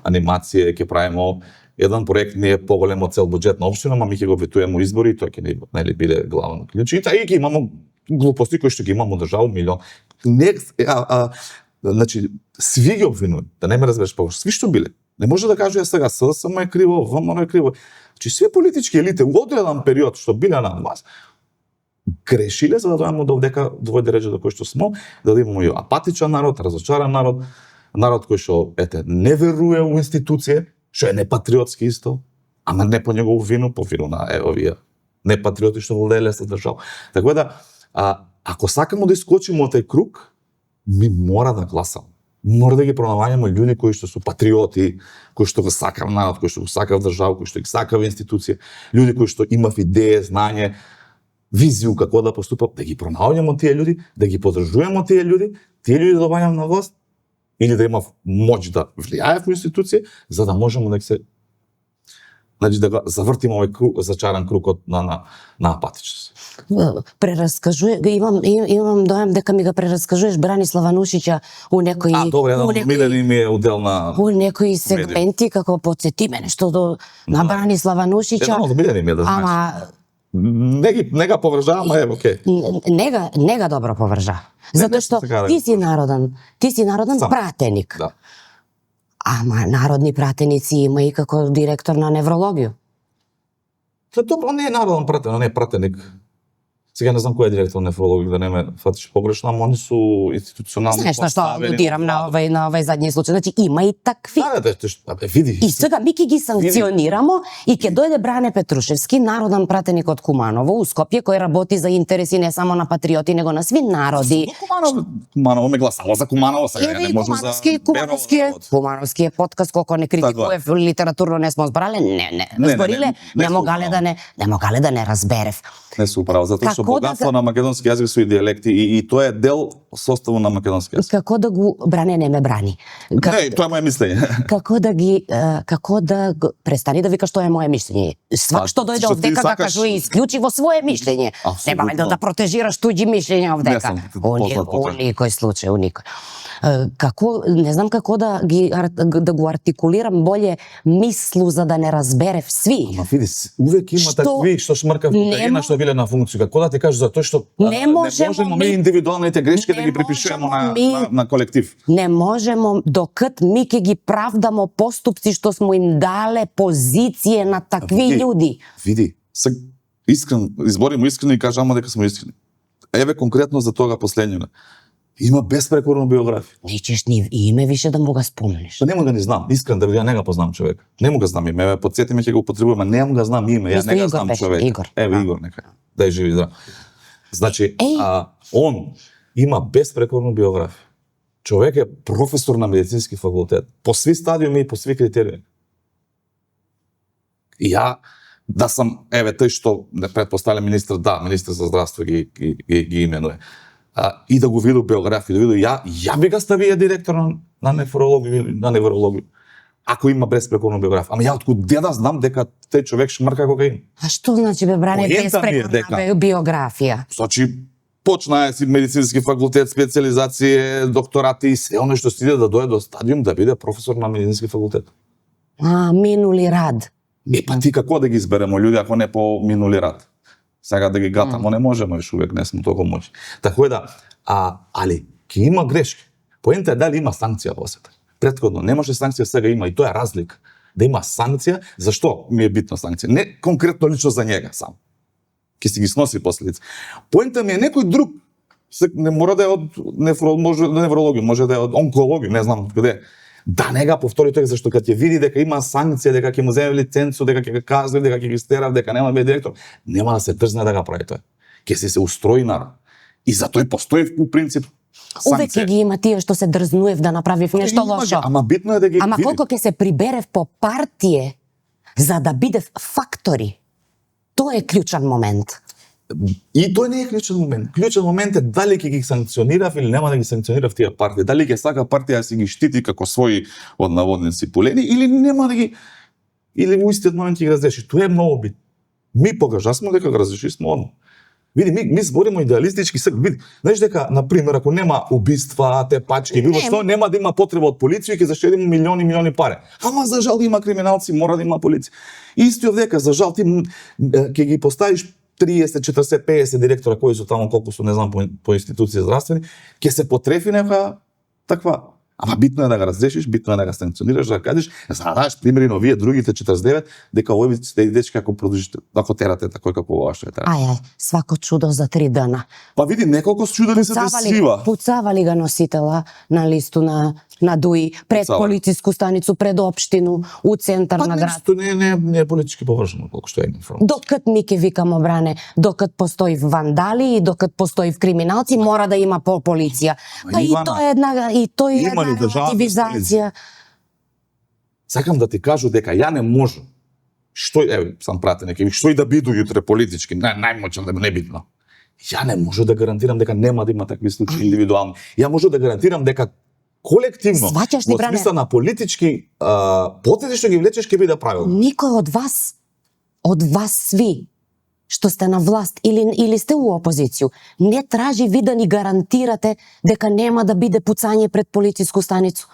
анимација, ќе правиме еден проект не е поголем од цел буџет на општина, ама ми ќе го ветуеме избори и тој ќе нели биде главен клjuč. И тај ќе имамо глупости кои што ги имамо држава милион. Не значи сви ги обвинуваат, да не ме разбереш погрешно. Сви што биле. Не може да кажува сега СДСМ е криво, ВМРО е криво. Значи све политички елите во одреден период што биле на власт грешиле за да дојдеме до овдека до овој реч до кој што смо, да имаме и апатичен народ, разочаран народ, народ кој што не веруе во институcije, што е непатриотски исто, ама не по негову вину, по вину на овие непатриоти што владееле со држава. Така да, ако сакамо да искочиме од тај круг, ми мора да гласаме. Мора да ги пронаоѓаме луѓе кои што се патриоти, кои што го сакав народ, кои што го сакав држава, кои што ги сакав институција, луѓе кои што имав идеја, знање, визија како да поступат, да ги пронаоѓаме тие луѓе, да ги поддржуваме тие луѓе да доаѓаат на власт или да имав моќ да влијаев во институција, за да можеме да се значи да го завртиме овој круг, зачаран круг на апатичност. имам дојам дека ми го прераскажуваш Бранислава Нушиќа у некои Добре, милени ми е удел на у некои сегменти како потсети ме нешто на Бранислава Нушиќа. Едно од милени ми е да знаеш. Ама Не га повржавам, ама е окей. не га добро повржа. Затоа што ти си народен Сам. пратеник. Да. Ама народни пратеници има и како директор на неврологија. Добро, не е народен пратеник, не е пратеник. Сега не знам кој е директор на нефрологија, да не ме фатиш погрешно, ама они су институционално Знаеш на што алудирам на овој задни случај. Значи има и такви. Види. И сега ми ќе ги санкционирамо и ќе дојде Бране Петрушевски, народен пратеник од Куманово, у Скопје, кој работи за интереси не само на патриоти, него на сви народи. Куманово ме гласало за Куманово, сега Еве не и може за Кумановски е подкаст колку не критикував литературно не смо збрале, не. Збориле, не могале да не разберев. Не се управа, затоа што Како богатство на македонски јазик со и дијалекти и тоа е дел составо на македонски јазик. Како да го Бране не ме брани. Не, тоа е моје мислење. Како да престани да викаш тоа е моје мислење. Свак што дојде што ти овдека да сакаш- кажува исклучиво свое мислење. Нема да протежираш туѓи мислења овдека. Не сум познат по У тоа. никој случај, у никој. Како, не знам како да го артикулирам боле мислу за да не разберев сви. Ама види, увек има Што- такви што шмркав кокаина што биле на функција. Како да ти кажеш за тоа што Не можемо ми ми- индивидуалните грешки не да ги припишуваме можемо ми- на колектив. Не можемо докат ми ќе ги правдамо поступци што смо им дале позиција на такви Види, луѓи. Види, изборимо искрено и кажаме дека сме искрени. Еве конкретно за тога последниот. Има безпрекорно биографија. Нечеш ни име више да му го спомнеш. Што нема да ни знам, искрен да ја не го познам човек. Не му го знам име, ме потсетиме ќе го употребувам, а не му го знам име, ја Мислам, не го Игор знам беше, човек. Игор. Еве Да. Игор нека. Дај живи здрав. Значи, Еј. он има безпрекорно биографија. Човек е професор на медицински факултет, по сви стадиуми и по сви критериуми. И ја да сам, еве тој што не претпоставлям министр за здравство ги именува. И да го виду биографија, да виду ја би га ставија директор на неврологија. Ако има безпрекорно биографија. Ама ја откуде да знам дека тој човек шмрка кокаин? А што значи бе Бране Поента ми е безпрекорна биографија? Значи, почнаа си медицински факултет, специализација, докторати и се оно што стиде да дојде до стадиум да биде професор на медицински факултет. Минули рад. Па ти како да ги изберемо луѓе ако не по минули рад? Сега да ги гатамо не можеме, еш увек не сме толку моќни. Така да, али ќе има грешки. Поента е дали има санкција во сета. Претходно немаше санкција, сега има и тоа е разлика. Да има санкција, зашто ми е битна санкција? Не конкретно лично за njega сам. Ќе си ги сноси последици. Поента ми е некој друг. Не мора да е од неврологија, може да е од онкологија, не знам каде. Да не га повтори тој, зашто кога ќе види дека има санкција, дека ќе му земе лиценцу, дека ќе го казни, дека ќе ги стерав, дека нема да биде директор, нема да се дрзне да го прави тоа. Ќе се устрои народ. И затоа постои по принцип Увек ќе ги има тие што се дрзнуев да направив нешто лошо. Ама битно е да ги Ама види. колку ќе се приберев по партие за да бидев фактори. Тоа е клучен момент. И тој не е клучен момент. Клучен момент е дали ќе ги санкционирав или нема да ги санкционирав тие партии. Дали ќе сака партија да си ги штити како своји од наводници полени или нема да ги, или во истиот момент ќе ги разреши. Тоа е многу битно. Ми покажавме дека го разреши смо одма. Види, ми збориме идеалистички, види, знаеш дека, например, ако нема убиства, тепачки, било што, нема да има потреба од полиција и ќе заштедиме милиони пари. Ама за жал има криминалци, мора да има полиција. Истиот дека за жал ти ќе ги поставиш 30, 40, 50 директора кои се таму, колку се не знам по институции здравствени, ќе се потрефи нека таква. Ама битно е да го разрешиш, битно е да го санкционираш, да кажеш, за да дадеш примери на овие другите 49, дека овие дечки ако продолжите, ако терате тако како ова што е терате. Ај, свако чудо за 3 дена. Па види, неколку чудо се десива. Пуцавали го носитела на листу на ДУИ, пред полициску станицу, пред општину, у центар на град. Па не е политички површено, колку што е информација. Докад ми ке викамо бране, докад постои вандали и докад постои криминалци, мора да има полиција. Па и тоа е една релативизација. Сакам да ти кажу дека ја не можам. Што сам пратен, што и да биду јутре политички, најмоćен да не битно. Ја не можу да гарантирам дека нема да има такви случаи индивидуални. Ја можу да гарантирам дека колективно, во смисла на политички потези што ги влечеш ќе биде правилно. Никој од вас сви, што сте на власт или сте у опозиција, не тражи ви да ни гарантирате дека нема да биде пуцање пред полициску станицу.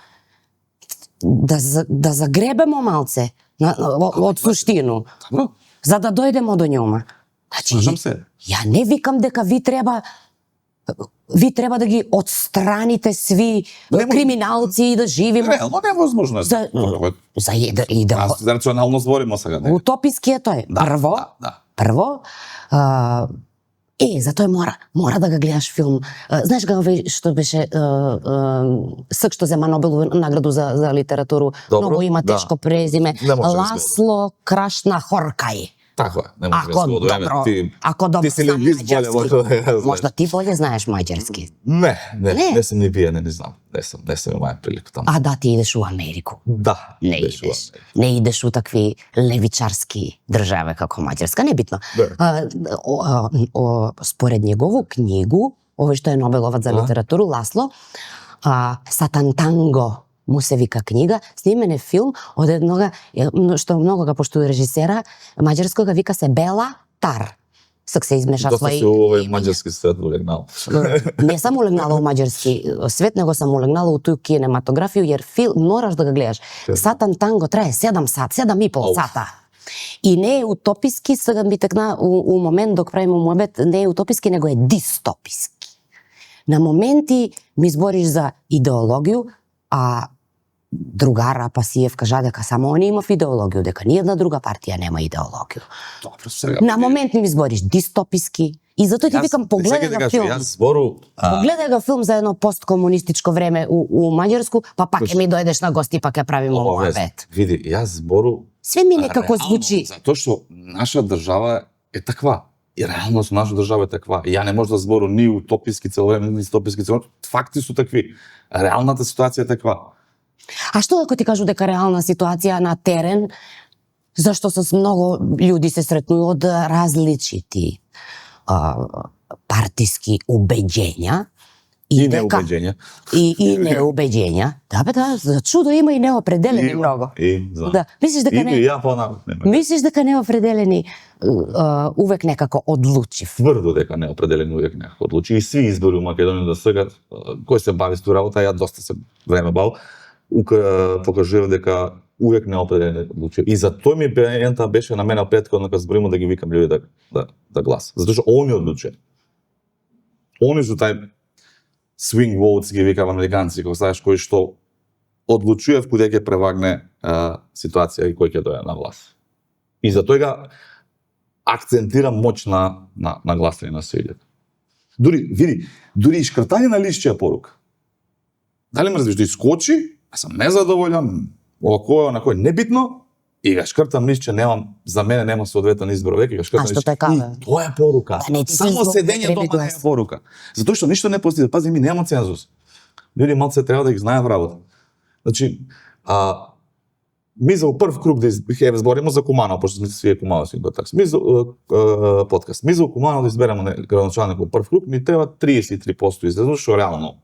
Да загребемо малце од суштину, за да дојдемо до њома. Значи, ја не викам дека ви треба да ги отстраните сви криминалци и да живееме. Реално невозможно. За рационално збориме сега. Утописки е тој. Прво, за тој мора да го гледаш филм. Знаеш што беше Ск што зема Нобелову награду за литературу. Многу има тешко презиме. Ласло Крашнахоркај. Така е, не може да се одвеме. Ако добро ти си лингвист боле, можда ти боле знаеш маđarски. Не сум ни пијан, не знам. Не сум имаја прилика таму. А да, ти идеш у Америку. Да, не идеш у такви левичарски држави како Маđarska, небитно. Според негову книгу, овој што е Нобеловат за литературу, Ласло, Сатан Танго му се вика книга, снимен е филм од еднога, што многу ga поштуи режисера, маđarsko ga вика се Бела Тар. Сак се измеша свој... Доста се овој маđarски свет улегнал. Не сам улегнала у маđarски свет, него сам улегнала у тој кинематографија, jer филм мораш да го гледаш. Сатан Танго трае 7 сат, 7,5 сата. И не е утописки, сега ми текна у момент док правиме муабет, не е утописки, него е дистописки. На моменти ми збориш за идеологија, а другара Пасиев кажа дека само они имав идеологија, дека ниедна друга партија нема идеологија. На момент ми збориш дистописки и затоа ти викам погледај го филм. Погледај го филм за едно посткомунистичко време у Маđarsku, па пак ќе ми дојдеш на гости, па ќе правиме муабет. Види, јас збору све ми некако звучи. Затоа што наша држава е таква. И реално наша држава е таква. Ја не може да збору ни утописки цело време, ни дистописки цело време. Факти су такви. Реалната ситуација е таква. А што ако ти кажу дека реална ситуација на терен, зашто со многу луѓе се сретнуваат од различити партиски убеđenja и неубеđenja. И неубеđenja. Да, за чудо има и неопределени многу. Да, мислиш дека не? Мислиш дека неопределени увек некако одлучив? Тврдо дека неопределени увек некако одлучив. И сви избори у Македонија до сега, кој се бави с тоа работа, ја доста се време бав, покажува дека увек неопределени одлучив. И за тој ми ента беше на мене претходно кога збориме да ги викам луѓе да глас. Затоа што они одлучуваат. Они су тај swing votes ги викам американци, кога знаеш кој што одлучува куде ќе превагне ситуација и кој ќе дојде на власт. И затоа ga акцентирам моќ на гласање на свиѓето. Дури и шкртање на листчија порука. Дали ме разбираш да искочи, сам незадоволен, овако на кој небитно, и га шкртам листче, за мене нема соодветен избор веќе, га шкртам листче. И тоа е порука. Само седење дома не е порука. Затоа што ништо не постига. Пази, ми нема цензус. Луѓе малце треба да ги знаат работа. Значи, ми за прв круг да збориме за Куманово, пошто сме свие Кумановски подкаст. Подкаст. Ми за Куманово да избереме градоначалник во прв круг, ми треба 33% излезно, што реално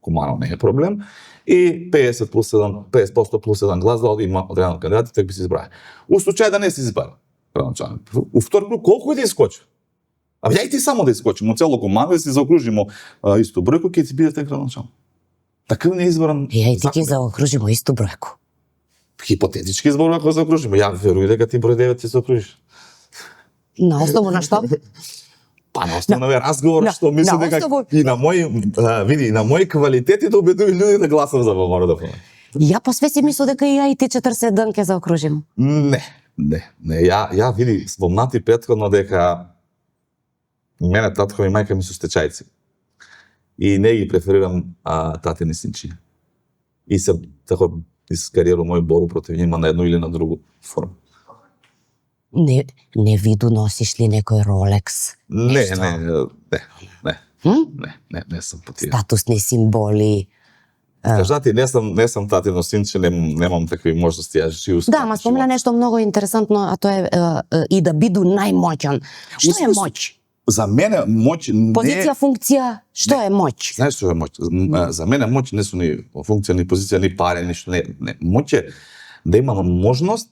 Куманово не е проблем, и 50% плюс 1 глас да има одреден кандидат и така би се избрае. У случај да не се избере градоначалник, у втор круг колку и да искочи? А ја и ти само да искочимо цело Куманово, да се заокружимо исто бројко, ќе си бидете градоначалник. Такав не изборан. Ја и ти ќе заокружимо исто бројко. Хипотетички избор ако заокружимо. Ја веруј дека ти број 9 ќе се окружиш. На основу на што? Па на основа на разговор што мислам дека и на мои квалитети да убедувам луѓе да гласам за Вомородов. Ја посвеси мислам дека и ја и ти 40 ден ќе заокружим. Не. Ја види спомнати претходно дека мене татко и мајка ми се стечајци. И не ги преферирам татини синчи. И се така искарирал мој борба против нива на едно или на друго форма. Не виду носиш ли некој Ролекс? Не сум по тие. Статусни символи. Кажати, не сум татино синче, немам такви можности, ја живу. Да, ма спомена нешто многу интересантно, а тоа е и да биду најмоќан. Што е моќ? За мене моќ не... Позиција, функција, што е моќ? Знаеш што е моќ? За мене моќ не су ни функција, ни позиција, ни пари, ништо не. Моќ е да имам можност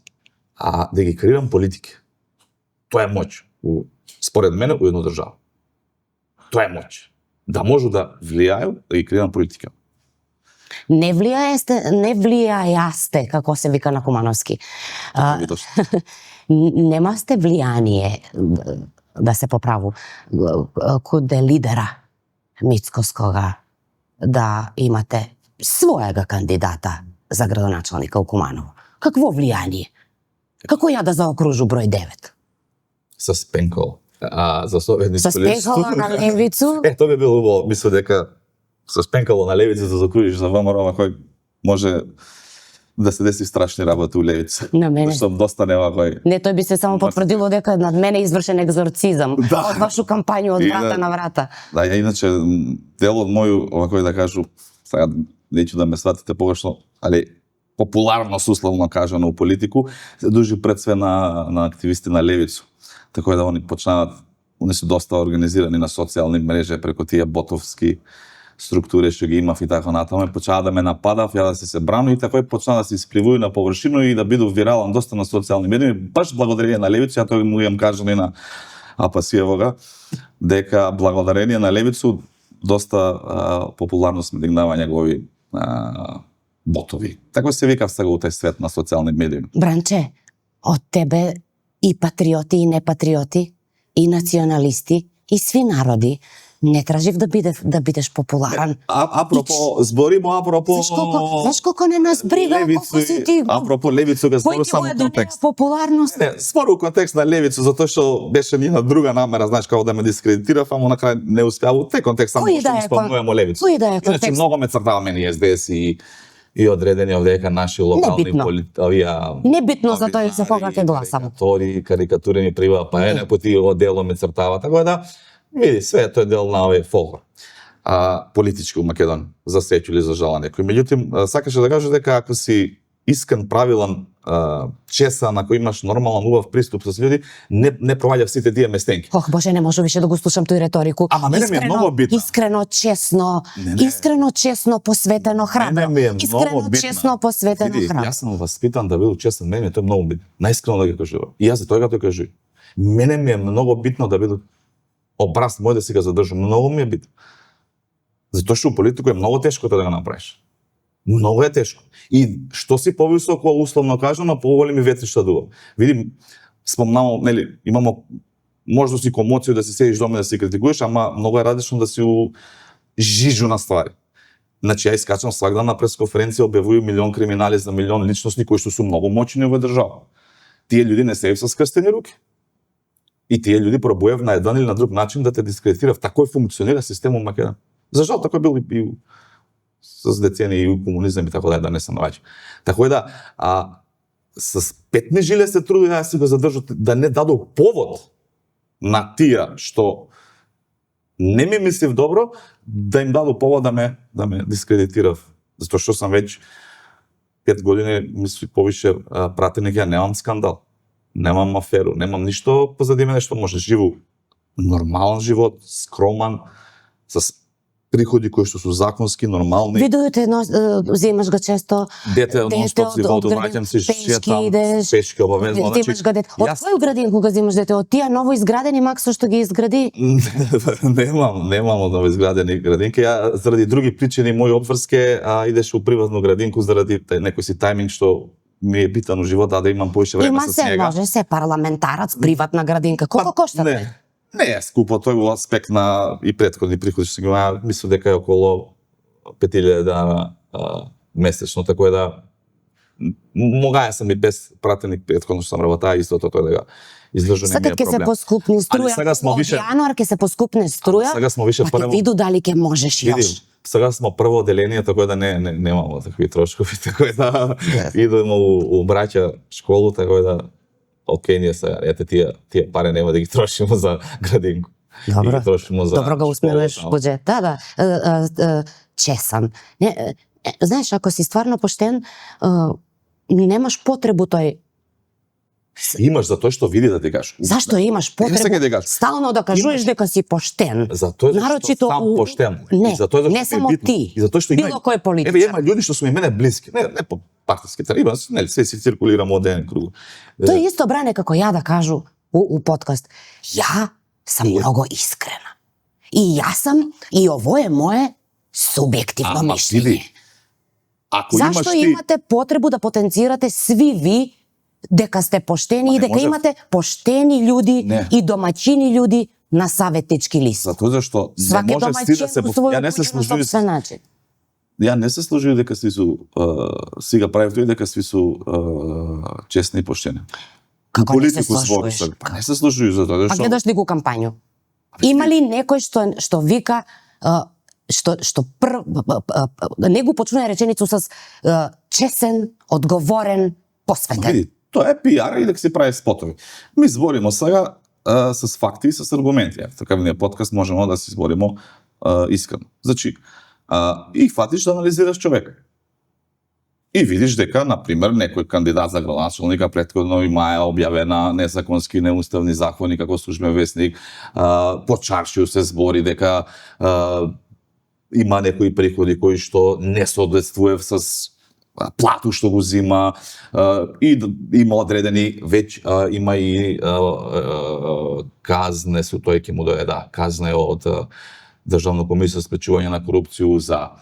да ги креирам политики. Тоа е моќ. Според мене у една држава. Тоа е моќ. Да можу да влијају, да ги креирам политика. Не влијајасте, како се вика на кумановски. Немасте влијание, да се поправу, куде лидера Мицкоскога да имате својага кандидата за градоначалника у Куманово. Какво влијание? Како ја да заокружу број 9? Со спенкол. За советници. Со спенкол на левицу? Тоа би било убаво. Мислам дека со спенкало на левица да закружиш за ВМРО, кој може да се деси страшни работи у левица. На мене. Што доста кој. Не, тој би се само потврдило дека над мене е извршен екзорцизам од вашу кампању од врата на врата. Да, ја иначе дел од мој, кој да кажу, сега неќу да ме сватите погрешно, али популарност условно кажано у политику се дужи пред све на активисти на левицу. Така да они почнават, они се доста организирани на социјални мрежи преку тие ботовски структури што ги имав и така натаму, почнаа да ме нападав, ја да се бранам и така почнаа да се испливуju на површину и да биду вирален доста на социјални медии, баш благодарение на левицу, ја тоа му имам кажано и на Апасиевога, дека благодарение на левицу доста популарно сме дигнава негови ботови. Така се викав сега у тај свет на социјални медии. Бранче, од тебе и патриоти и непатриоти, и националисти, и сви народи не тражив да бидеш популарен. Апропо, зборимо апропо... Знаеш колко не нас брига, колко си ти... Апропо левицу, га збору само контекст. Популарност. Не, збору контекст на левицу, затоа што беше нина друга намера, знаеш, како да ме дискредитира, ама на крај не успеа. Те контекст само што спомнуваме левицу. Кој да е контекст? Иначе многу ме цртава мене СДС и одредени овдека наши локални политики. Небитно за тој за кога ќе гласам. Карикатурени прива, па е непоти одело ме цртава, така да види, све тоа е дел на овој фолклор. Политички у Македонија, за среќу или за жал некој. Меѓутоа, сакаше да кажа дека ако си искрен, правилен, чеса, на кој имаш нормален, убав приступ со луѓе, не проваѓав сите тие местенки. Ох, Боже, не може више да го слушам тој реторику. Ама мене ми е многу битно. Искрено, честно, искрено, честно, посветено, храбро. Искрено, честно, посветено, храбро. Јас сум воспитан да бидам честен, мене тоа е многу битно. Наискрено да ги кажувам. И јас за тоа го кажувам. Мене ми е многу битно да бидам образ мој да си го задржам, многу ми е битно. Затоа што у политику е многу тешко да го направиш. Многу е тешко. И што си повисоко, условно кажано, поголеми ветришта дува. Видим, спомнamo, нели, имамо можност и комоција да се седиш дома да се критикуваш, ама многу е различно да си у жижу на ствари. Значи, ја искачам свак дан на пресконференција, објавувам милион криминали за милион личности кои што су многу моćни во држава. Тие луѓе не се со скрстени руки. И тие луѓе пробуваат на еден или на друг начин да те дискредитираат. Тако функционира системот Македонија. За жал, тако бил и с децении и у комунизам и така да не се наваѓа. Така да, с петни жиле се трудува да се го задржат, да не дадо повод на тие што не ми мислив добро, да им дадо повод да ме дискредитирав. Затоа што сум веќе 5 години, мисли повише пратеник, ја немам скандал, немам аферу, немам ништо позади мене што може живу нормален живот, скроман, с приходи кои што су законски, нормални. Видовите земаш го често. Дете нон-стоп си воду, враќам се, шетам, пешки обавезно. Земаш го дете. Од кој градинку го земаш дете? Од тие ново изградени Максо што ги изгради? Немам од ново изградени градинки. Ја заради други причини мој обврске идеше у приватну градинку заради некој си тајминг што ми е битан у живота да имам повеќе време со него. Има се, може се парламентарац, приватна градинка. Колку кошта? Не е скупо, тој во аспект на и претходни приходи што ги имам, мислам дека е околу 5000 дана месечно, така да могаја сам и без пратеник претходно што сам работаа истото тоа да изложи не ми е проблем. Сега ќе се поскупни струја. Сега смо више јануар ќе се поскупни струја. Сега смо више прво. Виду дали ќе можеш још. Сега смо прво одделение, така да немамо такви трошкови, така да идеме у браќа школу, така да окей, ние сега, ете тие пари нема да ги трошиме за градинку. Добро. Ги трошиме за Добро го усмеруваш буџета, да. Чесам. Не, знаеш, ако си стварно поштен, немаш потребу тој. Имаш за тоа што види да ти кажу. Зашто имаш потребу стално да кажуваш дека си поштен? Затоа што сам поштен. Не, не само ти. И затоа што било кој политичар. Има луѓе што су ми мене блиски, не по партиски тарифа, нели се си циркулирам од еден круг. Тој исто бране како ја да кажу у подкаст. Ја сум многу искрена. И јас сум, и ово е мое субјективно мишлење. Зашто имате потребу да потенцирате сви ви дека сте поштени и дека имате поштени луѓе и домаќини луѓе на саветнички лист? Затоа зашто не може си да се ја не се служи. Ја не се служи дека сви су сега прави тој дека сви су честни и поштени. Како не се служиш? Па не се служи за тоа. А гледаш ли го кампању? Има ли некој што вика што не го почнува реченицу со чесен, одговорен, посветен? Види, тоа е пиар и дека се прави спотови. Ми збориме сега с факти и с аргументи. Така ние подкаст можеме да се збориме искрено. Значи, и фатиш да анализираш човека. И видиш дека, например, некој кандидат за градоначалника претходно имае објавена незаконски неуставни закони како службен весник, по чаршију се збори дека има некои приходи кои што не соодветствува с плату што го зима, и има одредени има и казне со тој ќе му дојде, казне од Државна комисија за спречување на корупцију за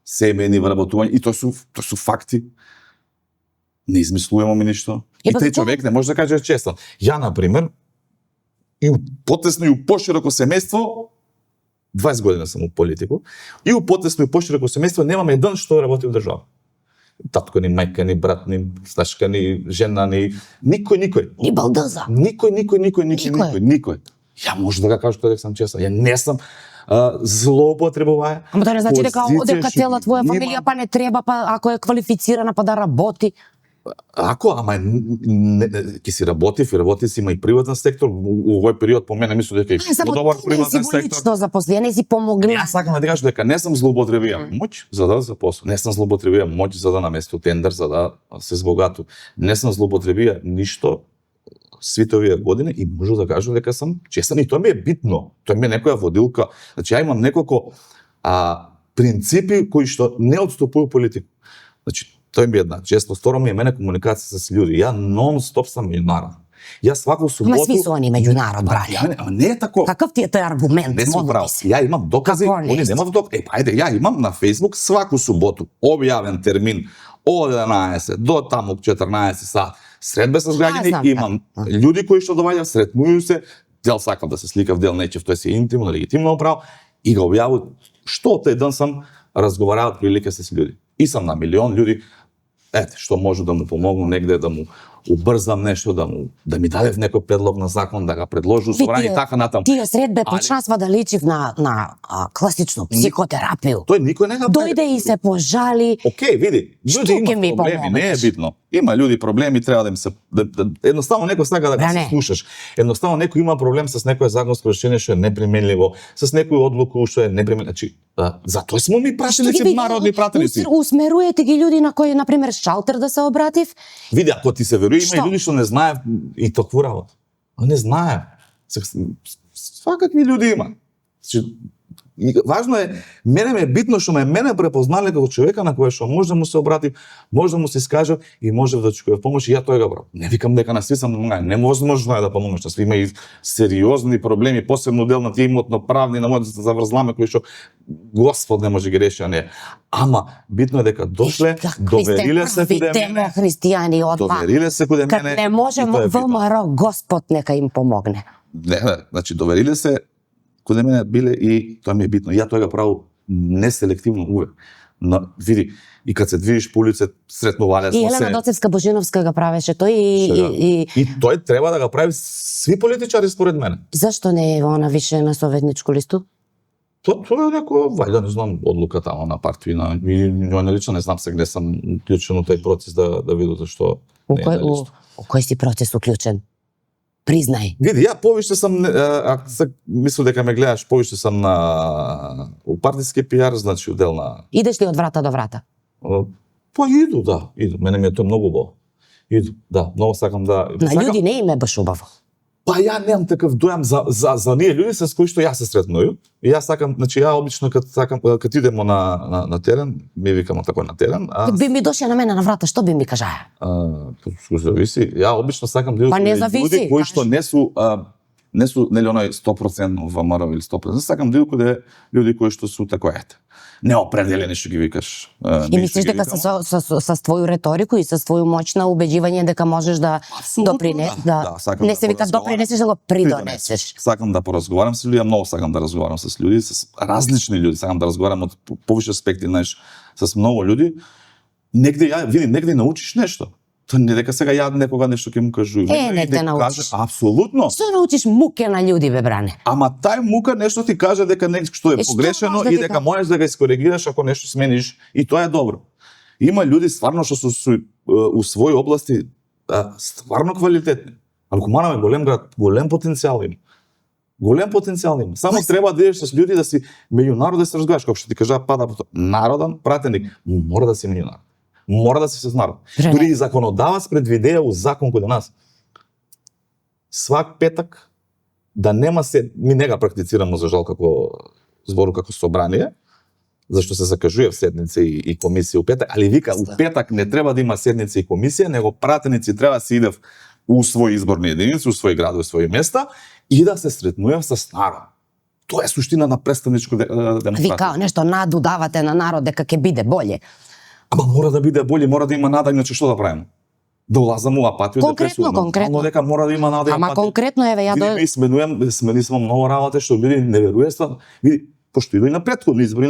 семејни вработувања, и тоа су факти. Не измислуваме ми ништо. И тој човек не може да каже честно. Ја, например, и потесно и пошироко семејство, 20 години сум у политику, и у потесно и пошироко семејство немам еден што работи во држава. Татко ни, мајка ни, брат ни, сташка ни, жена ни, никој. Ни балдаза. Никој. Ја може да го кажам дека сам честен. Ја не сум злоупотребувај. Ама тоа не значи дека цела твоја фамилија па не треба, па ако е квалифицирана па да работи. Ама ќе си работи си, има и приватен сектор. У овој период по мене мислам дека и подобар приватен сектор. Лично запослен, не си помогна. Јас сакам да ти кажам дека не сум злоупотребија моќ за да запослам. Не сум злоупотребија моќ за да наместам тендер, за да се збогату. Не сум злоупотребија ништо сите овие години и можу да кажам дека сум честен, и тоа ми е битно. Тоа ми е некоја водилка. Значи ја имам неколку принципи кои што не отступуваат политику. Значи тоа ми е една честност. Второ ми е мене комуникација с луѓе. Ја нон-стоп сум меѓународен. Ја сваку суботу. Ама сви се они меѓународ, брате. Ама не е тако. Каков ти е тој аргумент? Не сум прав. Ја имам докази, они немаат докази. Ајде, ја имам на Facebook сваку суботу објавен термин од 11 до таму 14 сат. Средбе со граѓани, имам луѓе кои што доаѓаат, сретнују се, дел сакам да се сликав, дел нечев, тоа е интимно, легитимно право, и го објавуваат што тој ден сам разговараат прилика со луѓе. И сам на милион луѓе, ете, што може да му помогну негде, да му убрзам нешто, да ми даде некој предлог на закон, да го предложи собрание и така натаму. Тие средбе почнасва да личи на класично психотерапија. Тој никој не го Дојде и се пожали. Океј, види, Што луѓе ќе ми имаат проблеми, не е помогнеш? битно. Има луѓе проблеми, треба да им се едноставно некој сака да го Не. слушаш. Едноставно некој има проблем с некое законско решение што е неприменливо, с некој одлуку што е неприменливо. Значи, затоа смо ми пратеници, народни пратеници. Усмеруете ги луѓе на кои, например, шалтер да се обратив. Види, ако ти се веруе, има и Што? луѓе што не знаев и таква работа. Не знаев. Свакакви луѓе има. Значи, важно е, мене ме е битно што мене препознале како човека на кој што може да му се обрати, може да му се искаже и може да чуе помош и ја тоа го правам. Не викам дека на сви сам помагај, невозможно е да помогнеш, да има и сериозни проблеми, посебно дел на тие имотно правни, на мојот заврзламе кои што Господ не може ги реши, а не. Ама битно е дека дошле, довериле се куде мене, христијани одма. довериле се куде Кад мене. не може и тоа е битно. ВМРО, Господ нека им помогне. Не, значи довериле се куде мене биле и тоа ми е битно. Ја тоа го правам неселективно увек. Но види, и кад се движиш по улица, сретнувале И смо Елена се. Доцевска Божиновска го правеше тој И тој треба да го прави сви политичари според мене. зашто не е она више на советничко листу? Тоа е некоја, вајда не знам, одлука тамо на партија, и ја лично не знам се где сам уклучен у тај процес да видам зашто не е на листу. У кој си процес уклучен? Признај. Види, ја повише сам, мислам дека ме гледаш, повише сам на у партиски пиар, значи удел на... Идеш ли од врата до врата? Па иду, да, иду. Мене ми е тоа многу убаво. Иду, да, многу сакам да... На луѓе не им е баш убаво. Па ја немам таков дојам за ние луѓе со кои што јас се сретнувам. И јас сакам, значи ја обично кад идемо на терен, ми викамо тако на терен, Би ми дошле на мене на врата, што би ми кажаа? зависи. Ја обично сакам да Па не идам зависи, луѓе кои што кажеш. не су нели оној 100% ВМРО или 100%. Сакам да идам каде луѓе кои што су тако ете. Неопределени што ги викаш. И мислиш дека со твоју реторику и со твоју моќ на убедување дека можеш да допринесеш, сакам не се вика поразговарам. допринесеш, да го придонесеш. Сакам да поразговарам со луѓе, многу сакам да разговарам со луѓе, со различни луѓе, сакам да разговарам од повише аспекти, знаеш, со многу луѓе. Негде негде научиш нешто. Тоа не дека сега ја некога нешто ќе му кажувам. негде научиш. Апсолутно. Што научиш муке на луѓе, бе бране? Ама тај мука нешто ти каже дека нешто е Што погрешено може да и ти дека можеш да го искоригираш ако нешто смениш и тоа е добро. Има луѓе стварно што се у своји области стварно квалитетни. Алкуманов е голем град, голем потенцијал има. Голем потенцијал има. Само треба да идеш со луѓе да си меѓу народ да се разговараш, како што ти кажа пада по тоа. Народен пратеник мора да си меѓу народ. Мора да си со народ. Бре. Дури и законодавац предвидеа у закон кај нас. Свак петак да нема се, ми не га практицираме за жал како збору како собрание, зашто се закажува седница и комисија у петак, али вика у петак не треба да има седница и комисија, него пратеници треба да се идев у своји изборни единици, у своји градови, своји места и да се сретнувам со народ. Тоа е суштина на представничко демократија. Вика нешто наду давате на народ дека ќе биде боле. Ама мора да биде боле, мора да има нада, иначе што да правиме? Да улазам у апатија, Конкретно. дека мора да има нада и Ама апатија. конкретно еве ја Види, смени сме многу работи што луѓе не веруе стварно. Види, пошто иду и на претходни избори,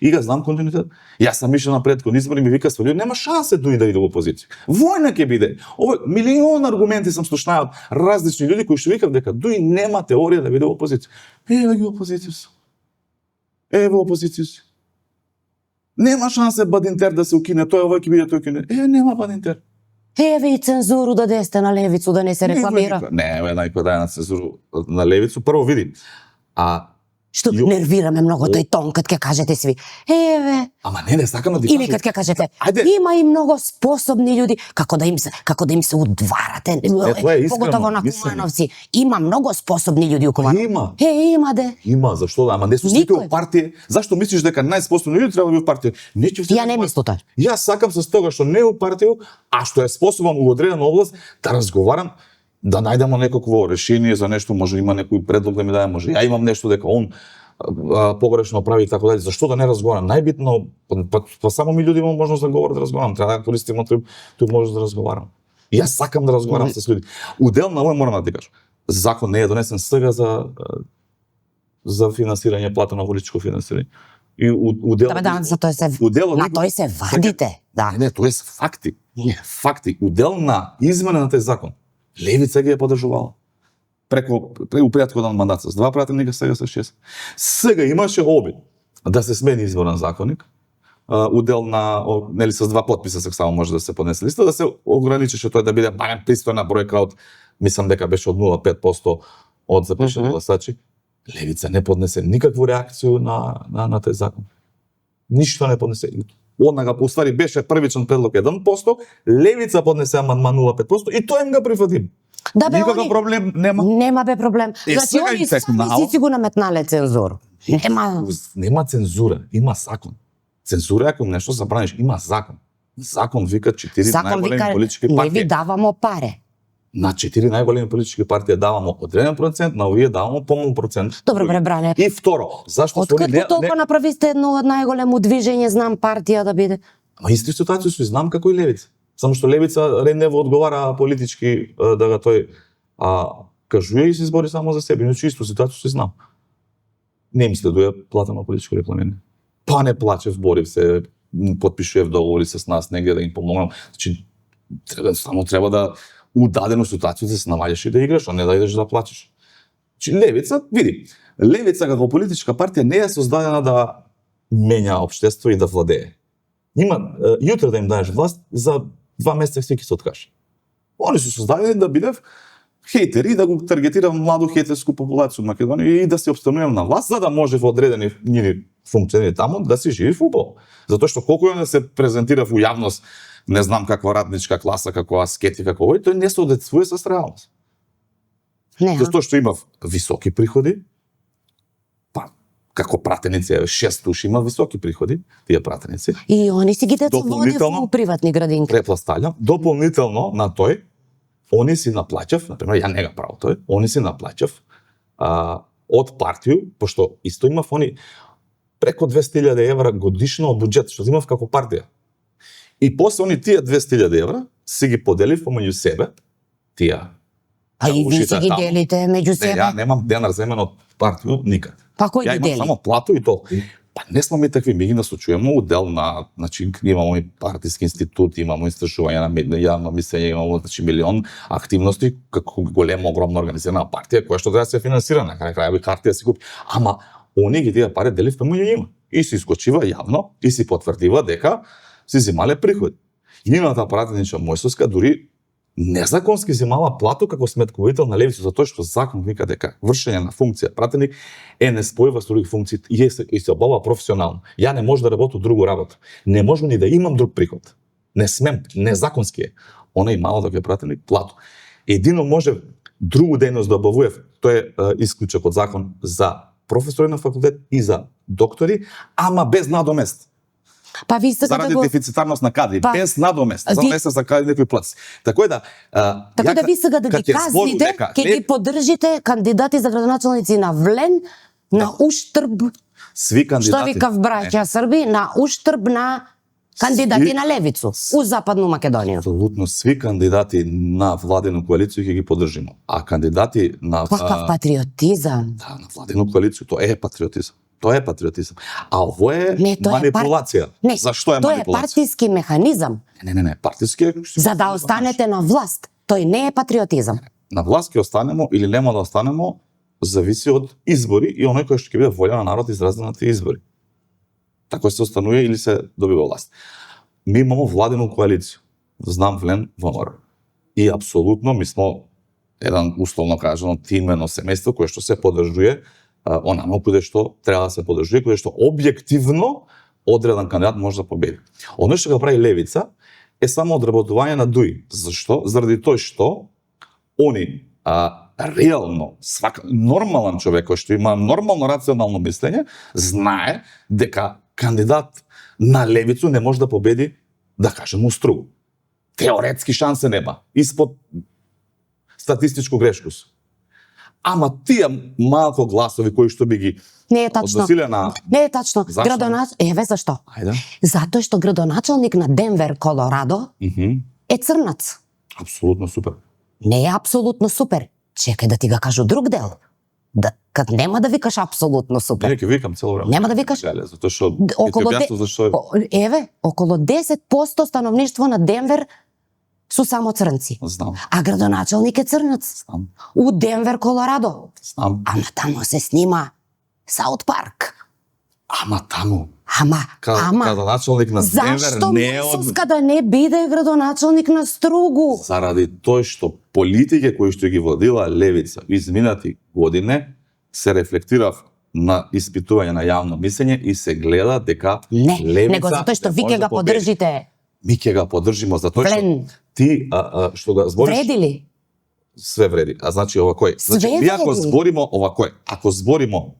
и га знам континуитет. Јас сам ишол на претходни избори, ми вика све луѓе, нема шансе да иде во опозиција. Војна ќе биде. Ова милион аргументи сам слушнаа од различни луѓе кои што викав дека дуи нема теорија да биде во опозиција. Еве ги опозиција. Еве опозиција. Нема шансе Бадинтер да се укине, тој овој ќе биде, тој ќе не. Нема Бадинтер. Еве и цензуру да десте на левицу да не се рекламира. Не, најкој дај на цензуру на левицу. Прво види. Што нервираме многу тој тон кад ќе кажете сви. Еве. Ама не сакам да ти Или кад ќе кажете, Ајде. има и многу способни луѓе, како да им се удварате, тоа е искрено, поготово на мислено. Кумановци. Има многу способни луѓе у Кумановци. Има. Има де. Има, зашто да, ама не су сите Никој. у партија. Зашто мислиш дека најспособни луѓе треба да бидат у партија? Не ќе Ја не мислам тоа. Јас сакам со тоа што не е у партија, а што е способен у одредена област да разговарам, да најдемо некакво решение за нешто, може има некој предлог да ми даде, може ја имам нешто дека он погрешно прави и така дале. Зашто да не разговарам? Најбитно, па само ми луѓе имам можност да говорам, да разговарам. Треба да користиме тој можност да разговарам. И јас сакам да разговарам со луѓе. Удел на овој морам да ти кажам. Закон не е донесен сега за финансирање, плата на политичко финансирање. И удел за тој се на тој се вадите, да. Не, тоа се факти. Факти. Удел на измена на тој закон. Левица ги е поддржувала. Преку претходен мандат с 2 пратеника, сега со 6. Сега имаше обид да се смени изборен законник, удел на, нели, с 2 потписа се само може да се поднесе листа, да се ограничеше тој да биде барем пристојна бројка од, мислам дека беше од 0,5% од запишани гласачи. Левица не поднесе никаква реакција на тој закон. Ништо не поднесе. Однага по ствари беше првичен предлог 1%, Левица поднесе амандман 0,5% и тој им го прифатим. Да, бе, никаков проблем нема. Нема бе проблем. Значи они сами си го наметнале цензура. Нема цензура, има закон. Цензура ако нешто забраниш, има закон. Закон вика 4 најголеми политички партии. Не ви давамо паре. На 4 најголеми политички партии давамо одреден процент, на овие давамо помал процент. Добро пребране. И второ, зашто се не толку направисте едно од најголемо движење, знам партија да биде. Ма исти ситуација со знам како и Левица. Само што Левица ренево одговара политички да го тој кажува и се избори само за себе, иначе исто ситуација се знам. Не ми следуе платено политичко рекламирање. Па не плачев, борив се, потпишував договори с нас негде да им помогнам. Значи само треба да удадено ситуација да се наоѓаш и да играш, а не да идеш да плачеш. Значи Левица, види, Левица како политичка партија не е создадена да менја општество и да владее. Има јутре да им даеш власт, за 2 месеца ќе се откаже. Они се создадени да бидев хейтери, да го таргетирам младу хейтерску популација од Македонија и да се опстанувам на власт, за да може во одредени нивни функционери таму да се живи фудбал. Затоа што колку не се презентира во јавност, не знам каква радничка класа, каква аскети, како овој, тој не се одецвува со реалност. Не. Затоа што имав високи приходи, па како пратеници, 6 души има високи приходи, тие пратеници. И они си ги деца води во приватни градинки. Препласталјам, дополнително на тој, они си наплаќав, например, ја не го правам тој, они си наплаќав од партију, пошто исто имав они преко 200.000 евра годишно од буџет, што имав како партија. И после они тие 200.000 евра си ги поделив помеѓу себе, тие. А и ви си ги делите меѓу себе? Не, ја немам денар земен од партију никад. Па кој ја ги дели? Ја имам само плату и толку. Па не сме ми такви, ми ги насочуваме удел на, значи имамо и партиски институт, имамо истражување на јавно мислење, имамо милион активности како голема огромна организирана партија која што треба да се финансира, на крај крајови хартија си купи. Ама они ги тие пари делив помеѓу нива и се искочива јавно и се потврдива дека си земале приходи. Нивната пратеничка Мојсовска дури незаконски земала плату како сметководител на Левица, затоа што закон вика дека вршење на функција пратеник е неспојива со други функции и се обава професионално. Ја не може да работам друго работа. Не можам ни да имам друг приход. Не смем, незаконски е. Она и мало да ќе пратеник плату. Едино може другу дејност да обавував, тоа е исклучок од закон за професори на факултет и за доктори, ама без надомест. Па ви сакате заради дефицитарност на кадри, без надомест, за месец за кадри некој плац. Така да ви сега да ги казните, ќе ги поддржите кандидати за градоначалници на Влен на уштрб сви кандидати. Што викав браќа Срби, на уштрб на кандидати на Левицу у Западну Македонија. Апсолутно сви кандидати на владина коалиција ќе ги поддржиме. А кандидати на какав патриотизам. Да, на владина коалиција, тоа е патриотизам. Тоа е патриотизам. А ово е манипулација. Зашто е манипулација? Тоа е партиски механизам. Не, партиски е... За да останете на власт. Тој не е патриотизам. На власт ќе останемо или нема да останемо, зависи од избори и оној кој што ќе биде волја на народ изразен на тие избори. Тако се останува или се добива власт. Ми имамо владина коалиција. Знам Влен ВМРО. И апсолутно ми сме еден условно кажано тимено семејство кое што се поддржува онамо каде што треба да се поддржува, каде што објективно одреден кандидат може да победи. Оно што го прави Левица е само одработување на ДУИ. Зашто? Заради тоа што они реално нормален човек кој што има нормално рационално мислење знае дека кандидат на Левицу не може да победи, да кажем, Устру. Теоретски шансе нема. Испод статистичку грешкост. Ама тие малку гласови кои што би ги не е тачно. Не е тачно. Еве зашто? Ајде. Затоа што градоначалник на Денвер, Колорадо е црнац. Апсолутно супер. Не е апсолутно супер. Чекај да ти го кажу друг дел. Да Кад нема да викаш апсолутно супер. Не, ќе викам цело време. Нема да викаш? Гале, затоа што Околу ќе објаснам зашто Еве, околу 10% становништво на Денвер су само црнци. знам, А градоначелник е црнац. знам, У Денвер, Колорадо. знам. Ама таму се снима Саут Парк. Ама таму, Ама, градоначелник на Денвер зашто не е Мосовска да не биде градоначелник на Стругу? заради тој што политike кои што ги водила левица изминати години се рефлектирав на испитување на јавно мислење и се гледа дека Не, левица него затоа што не ви може ќе да го победи. поддржите. Ми ќе го поддржимо затоа што Плен. ти што го збориш Вреди ли? све вреди. А значи овакој. Значи Све ние ако вреди. зборимо овакој, ако зборимо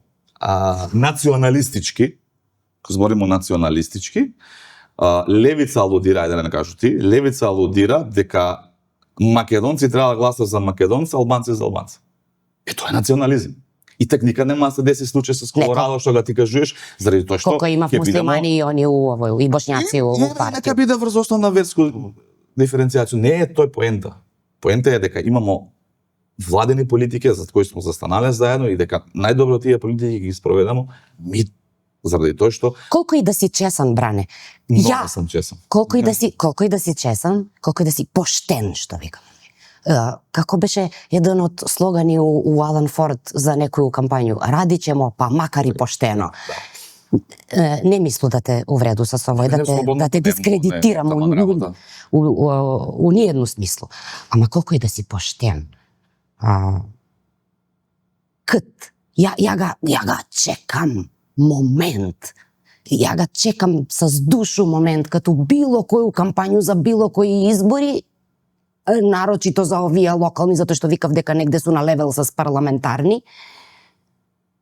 националистички, ако зборимо националистички, левица алудира, ајде да не кажу ти, левица алудира дека македонци треба да гласат за македонци, албанци за албанци. Тоа е национализм. И так никад нема да се деси случај со Колорадо што го ти кажуваш, заради тоа што Колко има ќе бидемо- муслимани и они у овој, и бошњаци у Нека партија. биде врз основна верско диференцијација. Не е тој поента. Поента е дека имамо владени политики за кои сме застанале заедно и дека најдобро тие политики ги спроведемо ми заради тоа што Колку и да си чесан, Бране. многу Ја, сум чесен. колку и да си чесан, колку и да си поштен, што викаме. Како беше еден од слогани у Алан Форд за некоју кампању, ради ćemo па макар и поштено. Не мислу да те увреду со овој, да те дискредитирам у ниедну смислу. Ама колку и да си поштен. Ја ga чекам момент. Ја ga чекам с душу момент, като било коју кампању за било кои избори, нарочито за овие локални, затоа што викав дека негде су на левел с парламентарни,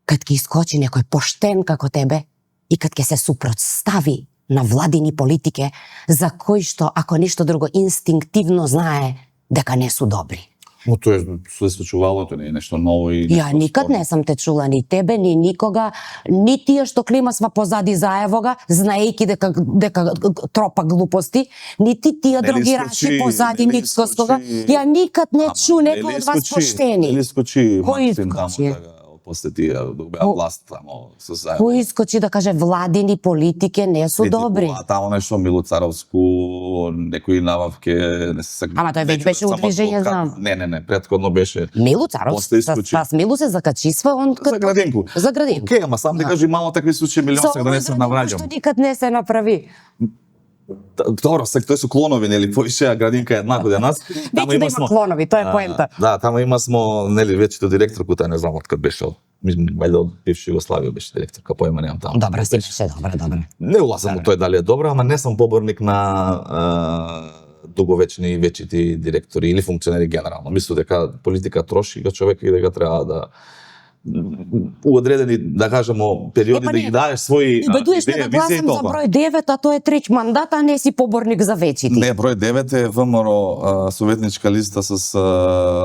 кад ќе искочи некој поштен како тебе и кад ќе се супротстави на владини политике за кои што, ако ништо друго, инстинктивно знае дека не су добри. Но тоа се случувало, тоа не е нешто ново и Ја никад не сум те чула ни тебе, ни никога, ни тие што климасва позади заевога, знаејќи дека тропа глупости, нити тие други раши позади никскога. Ја никад не чу некој од вас поштени. Или скочи Кој Максим таму искочи? да после тие добија власт таму со заедно. Кој искочи да каже владини политике не су добри? А таму нешто Мило Царовску, некои набавке, не се Ама тој веќе беше у движење, знам. Не, претходно беше Милу Царов, После искочи. с Милу се закачисва, он за градинку. За градинку. Океј, ама сам да кажи мало такви случаи милион сега да не се навраќам. Што никад не се направи. Добро, сега тој се клонови, нели, повише градинка е еднаква од нас. Веќе да има клонови, тоа е поента. Да, таму има смо, нели, вечето директорката, не знам од кад беше, вајде од бивша Југославија беше директорка, поема немам таму. Добра си беше, добра. Не улазам во тој дали е добро, ама не сум поборник на дуговечни и вечити директори или функционери генерално. Мислам дека политика троши го човек и дека треба да у одредени, да кажемо, периоди да ги даеш своји убедуваш ме да гласам за број 9, а тоа е треќ мандат, а не си поборник за вечити. Не, број 9 е ВМРО советничка листа с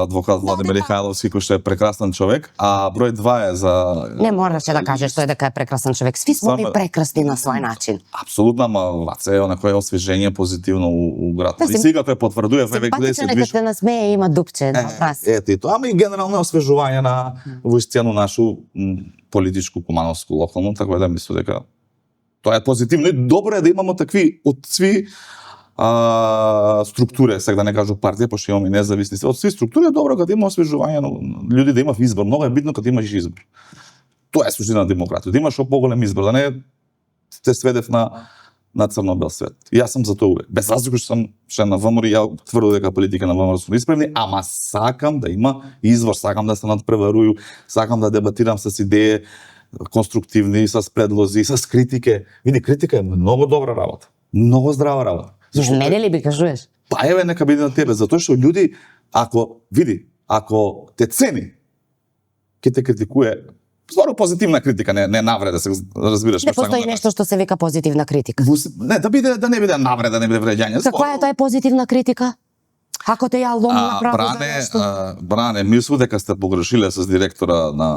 адвокат Владимир Михајловски, кој што е прекрасен човек, а број 2 е за Не мораше да кажеш тој дека е прекрасен човек. Сви сме ми прекрасни на свој начин. Апсолутно, ама Ваце е онакво освежење позитивно у град. И сега тој потврдува веќе каде се движи. Симпатичен нека те насмее, има дупче на вас. Ете и тоа, ама и генерално освежување на војсцену нашу политичку, кумановску, локално, така да мислам дека тоа е позитивно и добро е да имамо такви од сви структури, сега да не кажу партија, пошто имаме независни, од сви структури е добро кога има освежување на луѓе, да имаш избор, многу е битно кога имаш избор. Тоа е суштина на демократија, да имаш поголем избор, да не те сведев на црно-бел свет. И јас сум за тоа увек. Без разлика што сум член на ВМРО, ја тврдо дека политика на ВМРО сум исправни, ама сакам да има извор, сакам да се надпреварую, сакам да дебатирам с идеи конструктивни, с предлози, с критике. Види, критика е многу добра работа. Многу здрава работа. Зашто мене ли би кажуваш? Па еве нека биде на тебе, затоа што луѓе ако те цени, ќе те критикуе. Стварно позитивна критика, не навреда, се разбираш. Не постои нешто што се вика позитивна критика. Не, да не биде навреда, не биде вреѓање. Каква е тоа позитивна критика? Ако те ја лом направо за нешто. Бране, мислам дека сте погрешиле с директора на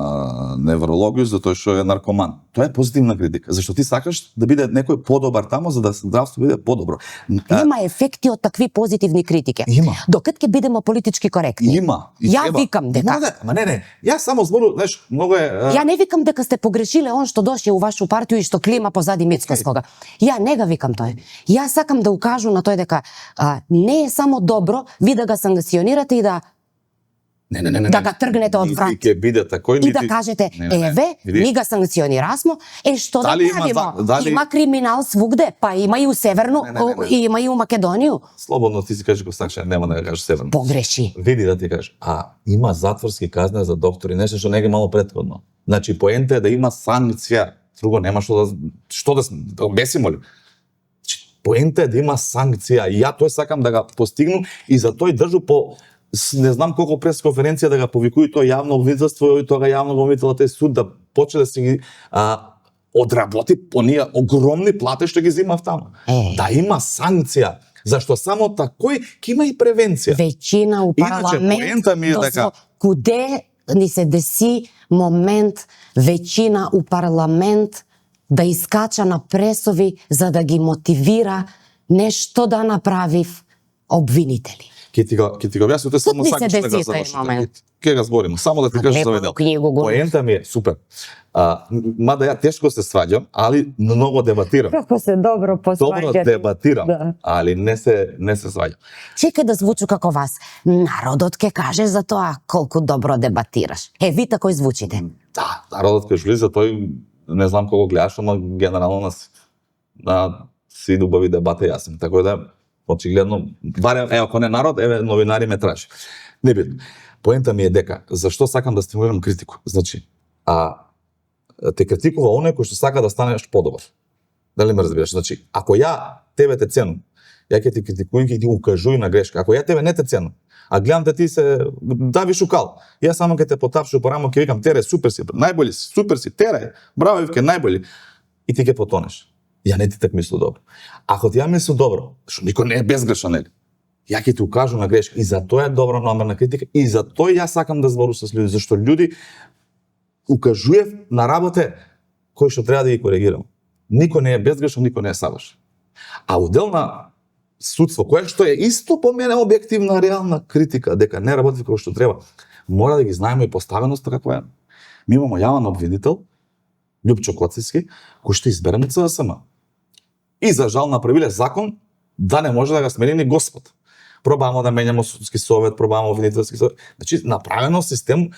неврологија затоа што е наркоман. Тоа е позитивна критика, зашто ти сакаш да биде некој подобар тамо за да здравство биде подобро. Има ефекти од такви позитивни критики. Има. Докад ќе бидеме политички коректни. Има. Ја викам дека. Ма не. Јас само збору, знаеш, многу е. Ја не викам дека сте погрешиле он што доше у вашу партија и што клима позади Мицкоскога. Ја не го викам тој. Ја сакам да укажу на тој дека не е само добро ви да го санкционирате и да да го тргнете од врат. Ќе биде такој И да кажете, еве, ми го санкционирасмо, што да правимо? Има криминал свугде, па има и у Северно, и има и у Македонија. Слободно ти си кажеш го сакаш, нема да кажеш Северно. Погреши. Види да ти кажеш, има затворски казни за доктори, нешто што не ги мало претходно. Значи поента е да има санкција. Друго нема што да обесимо ли? Поента е да има санкција и ја тој сакам да го постигнам и за тој држу по не знам колку пресконференција да го повикуи тоа јавно обвинителство и тоа јавно обвинителот е суд да почне да се ги одработи по ние огромни плати што ги зема таму. Да има санкција, зашто само такој ќе има и превенција. Веќина у парламент. Поента ми е дека куде ни се деси момент веќина у парламент да искача на пресови за да ги мотивира нешто да направив обвинители. Ќе ти го објаснам, тоа само сакаш да го завршиш. Ќе го збориме, само да ти кажам за ведел. Поента ми е супер. Мада ја тешко се сваѓам, али многу дебатирам. Како се добро посваѓате. Добро дебатирам, али не се сваѓам. Чекај да звучу како вас. Народот ќе каже за тоа колку добро дебатираш. Ви тако звучите. Да, народот ќе жули за тој не знам кога гледаш, ама генерално на си убави дебата јасен. Така да очигледно, барем, ако не народ, новинари ме тражи. Не битно. Поента ми е дека, зашто сакам да стимулирам критику? Значи, те критикува оној кој што сака да станеш подобар. Дали ме разбираш? Значи, ако ја тебе те ценам, ја ќе ти критикувам и ти укажуј на грешка. Ако ја тебе не те ценам, а гледам те ти се давиш укал, јас само ќе те потапшу по рамо, ќе викам тере супер си, најболи си, супер си, тере, браво Ивке, најболи. И ти ќе потонеш. Ја не ти так мислу добро. Ако ти ја мислу добро, што никој не е безгрешен, нели? Ја ќе ти укажу на грешка и за тоа е добра номерна критика и за тоа јас сакам да зборувам со луѓе, зашто луѓе укажував на работе кои што треба да ги коригирам. Никој не е безгрешен, никој не е савршен. А удел на судство, кое што е исто по мене објективна реална критика дека не работи како што треба, мора да ги знаеме и поставеноста каква е. Ми имамо јавен обвинител Љупчо Коцевски, кој што изберен од СДСМ. И за жал направиле закон да не може да го смени ни Господ. Пробамо да менјамо судски совет, пробамо обвинителски совет. Значи, направено систем,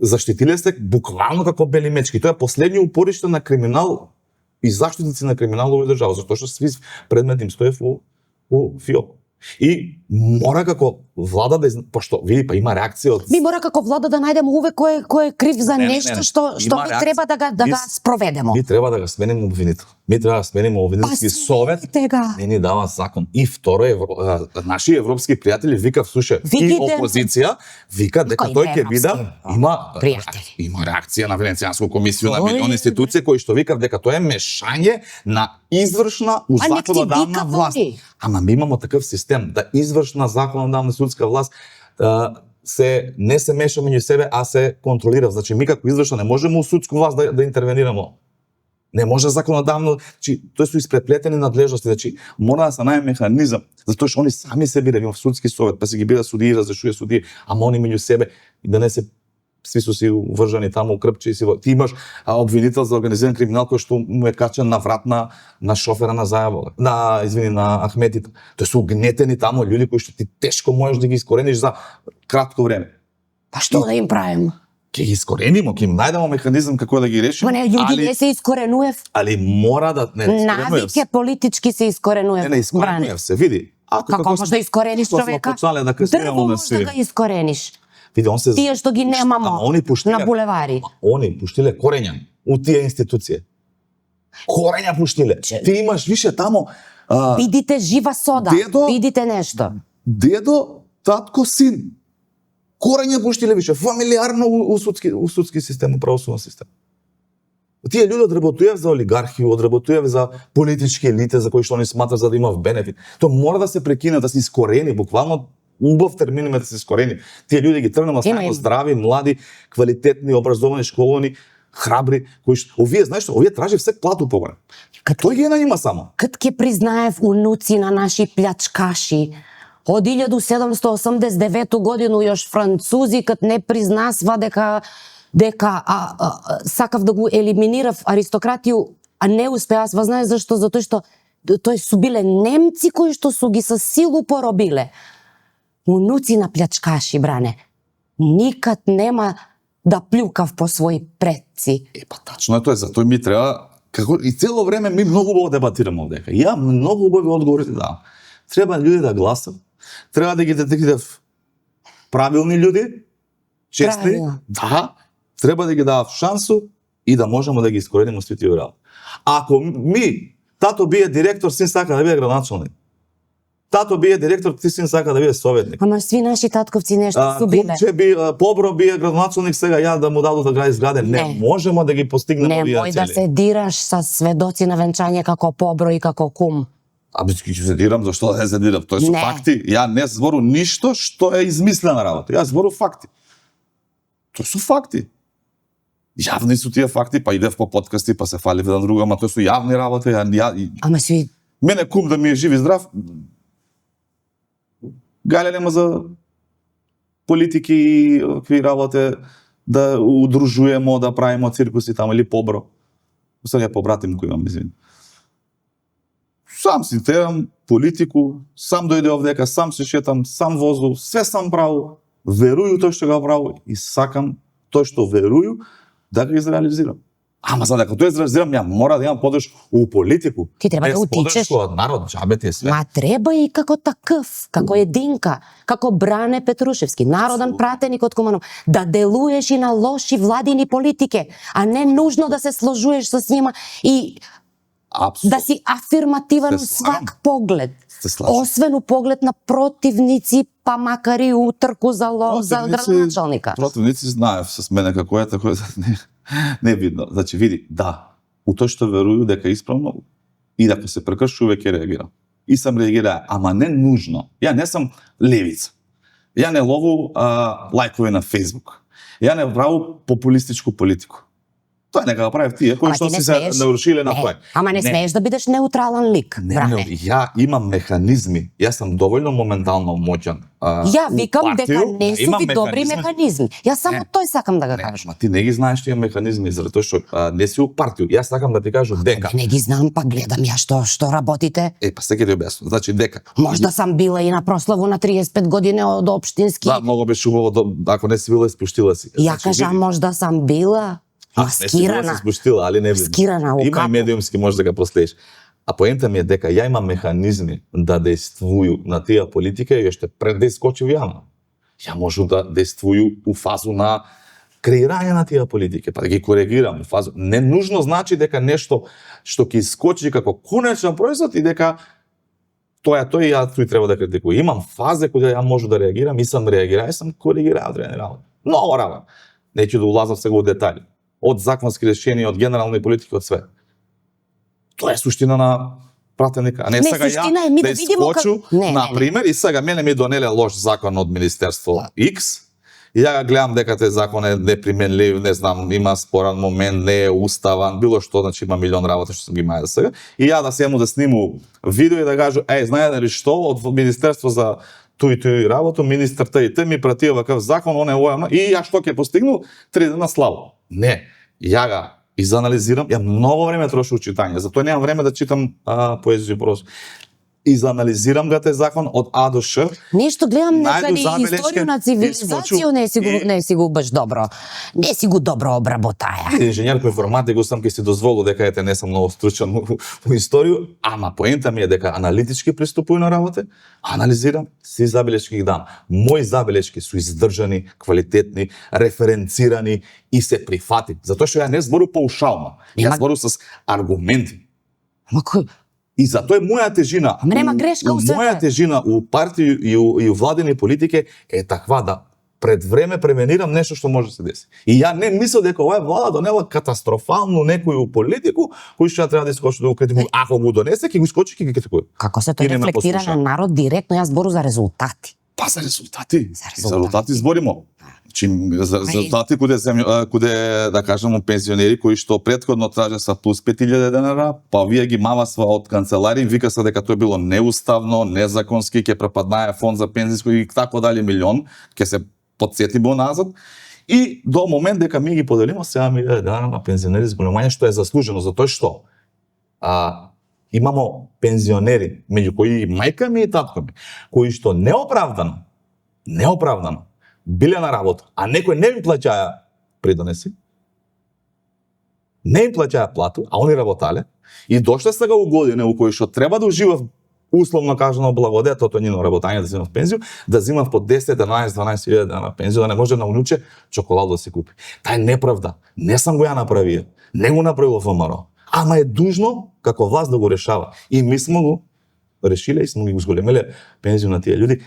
заштитиле се буквално како бели мечки. Тоа е последни упориште на криминал и заштитници на криминал во држава, затоа што сви предмет им стоев у ФИО. И мора како влада да пошто види па има реакција од ми мора како влада да најдеме увек кој е крив за нешто што ми треба да го спроведеме. Ми треба да го смениме обвинител. Ми треба да смениме обвинителски совет. Не ни дава закон. И второ наши европски пријатели вика слуша и опозиција вика дека тој ќе биде има реакција на Венецијанска комисија на милион институции кои што викаат дека тоа е мешање на извршна у законодавна власт. Ама ми имамо таков систем да извршна законодавна судска власт не се меша меѓу себе, а се контролира. Значи ми како извршна не можеме у судска власт да интервенираме. Не може законодавно, значи тоа се испреплетени надлежности, значи мора да се најде механизам, затоа што они сами се бираат во судски совет, па се ги бира судии, разрешува судии, ама они меѓу себе и да не се сви се си увржани таму крпче и си ти имаш обвинител за организиран криминал кој што му е качен на врат на шофера на Зајавол, на Ахметите. Тоа се угнетени таму луѓе кои што ти тешко можеш да ги искорениш за кратко време. Па што да им правиме? Ќе ги искоренимо, ќе им најдеме механизам како да ги решиме. Ма не, луѓе не се искоренуев. Али мора да не искоренуев. Навике политички се искоренуев. Не искоренуев се, види. Како можеш да искорениш човека? Дрво можеш да го искорениш. Види, он се тие што ги немамо на булевари. Они пуштиле корења у тие институции. Корења пуштиле. Ти имаш више тамо видите жива сода, видите нешто. Дедо, татко, син. Корења пуштиле више, фамилиарно у судски систем, у правосуден систем. Тие луѓе одработуваат за олигархија, одработуваат за политички елите за кои што они сматраат за да имаат бенефит. Тоа мора да се прекине, да се искорени, буквално убав термин има да се искорени. Тие луѓе ги тргнаме само здрави, млади, квалитетни, образовани, школани, храбри, кои овие, знаеш што, овие тражи всек плату поголем. Тој ги има само. Кад ќе признаев унуци на наши плячкаши, од 1789 годину још французи кад не признасва дека сакав да го елиминирав аристократију, а не успеа. Знаеш зашто? Затоа што тој су биле немци кои што су ги со силу поробиле. Унуци на плячкаши, бране, никад нема да плюкав по своји предци. Па тачно е тоа, затоа ми треба, како и цело време ми многу убаво дебатираме овдека. Ја многу убави одговори да. Треба луѓе да гласат, треба да ги детектирав правилни луѓе, честни, да, треба да ги давав шансу и да можеме да ги искорениме сите тие работи. Ако ми, тато бие директор, син сака да биде градоначалник. Тато бие директор, ти син сака да биде советник. Ама сви наши татковци нешто су биле. Кумче би, Побро бие градоначалник, сега ја да му дадов да гради зграде. Не можеме да ги постигнеме овие цели. Немој да се дираш со сведоци на венчање како Побро и како кум. Ќе се дирам, зашто да не се дирам? Тоа се факти. Ја не збору ништо што е измислена работа. Ја збору факти. Тоа се факти. Јавни су тие факти, па идев по подкасти, па се фали еден друг, ама тоа су јавни работи. Ама сви... Мене кум да ми е жив и здрав, галя нема за политики и какви работи да удружуемо, да правиме циркуси таму или Побро. Сега побратим кој имам, извини. Сам си терам политику, сам дојде овдека, сам се шетам, сам возу, све сам праву, верую тој што го праву и сакам тој што верую да го изреализирам. Ама за дека тоа изразирам, ја мора да имам подршка у политику. Ти треба да утичеш. Од народ, џабе ти е све. Ма треба и како такъв, како единка, како Бране Петрушевски, народен пратеник од Куманов, да делуеш и на лоши владини политики, а не нужно да се сложуеш со нима и да си афирмативен свак поглед. Освен у поглед на противници, па макар и утрку за градоначалника. Противници знаев с мене како е, така не видно. Значи, види, да, у тоа што верую дека исправно и дека се прекрши, увек ќе реагирам. И сам реагираа, ама не нужно. Ја не сум левица. Ја не лову лајкови на Facebook. Ја не праву популистичку политику. Тоа нека го правев тие, кои што си се нарушиле на тоа. Ама не смееш да бидеш неутрален лик, бране. Ја имам механизми. Јас сум доволно моментално моќан. Ја викам дека не су ви добри механизми. Јас само тој сакам да го кажам. Ма ти не ги знаеш тие механизми, затоа што не си у партију. Јас сакам да ти кажам дека. Не ги знам, па гледам ја што работите. Па сега ти објаснам. Значи дека. Можда сам била и на прославу на 35 години од општински. Да, многу беше убаво, ако не си била, спуштила си. Ја кажам, можда сам била маскирана. Не се спуштила, али не види. Маскирана, има и медиумски може да го проследиш. А поента ми е дека ја имам механизми да действую на тие политика и уште пред да искочи јавно. Ја можу да действую у фазу на креирање на тие политики, па да ги коригирам у фазу. Не нужно значи дека нешто што ќе искочи како конечен производ и дека тоа и ја тој треба да критикувам. Имам фазе кога ја можу да реагирам и сам реагирам, и сам коригирам одредени работи. Много работи. Неќе да улазам сега во детали. Од законски решенија, од генерални политики, од све. Тоа е суштина на пратеника. А не сега ја да искочу, например, и сега мене ми донеле лош закон од Министерство X, и ја го гледам дека тој закон е неприменлив, не знам, има спорен момент, не е уставан, било што, значи има милион работи што сум ги имаја сега, и ја да сему да сниму видео и да кажу, знаете ли што, од Министерство за тој работа, министр тај ми прати вакав закон, он е ојамна, и ја што ќе постигну? 3 дена слава. Не, ја га изанализирам, ја многу време троши читање, затоа немам време да читам поезија просто. Изанализирам ga тој закон од А до Ш. Нешто гледам некаде историја на цивилизација не си го баш добро. Не си го добро обработаја. Инженер по информатика сам ќе си дозволу дека ете не сум многу стручен во историја, ама поента ми е дека аналитички приступувам на работа, анализирам, си забелешки ги дам. Мои забелешки су издржани, квалитетни, референцирани и се прифати. Затоа што ја не збору паушално, ја збору с аргументи. И затоа моја тежина, моја тежина у партија и у владени политики е таква да пред време превенирам нешто што може да се деси. И ја не мислам дека оваа влада донела катастрофално некој политику кој што треба да искочи да го критикува. Ако го донесе, ќе го искочи, ќе го критикува. Како се тоа рефлектира на народ директно, јас збору за резултати. Па за резултати. За За резултати зборимо. Значи, за резултати куде да кажеме пензионери кои што претходно тража са плюс 5000 денара, па вие ги мавасва од канцелари, вика се дека тоа било неуставно, незаконски, ќе пропаднае фонд за пензиско и така дали милион, ќе се потсетиме назад. И до момент дека ми ги поделиме 7.000 денара на пензионери зголемување, што е заслужено, затоа што имамо пензионери, меѓу кои и мајка ми и татко ми, кои што неоправдано биле на работа, а некој не им плаќаја придонеси, не им плаќаја плату, а они работале, и дошле сега у година у кои што треба да уживав условно кажано благодетот од нивно работање да земав пензију, да земав по 10, 11, 12.000 на пензију, да не може на унуче чоколадо да си купи. Таа е неправда. Не сам го ја направија. Не го направило ВМРО. Ама е дужно како власт да го решава. И ми сме го решиле и сме ги зголемиле пензију на тие луѓе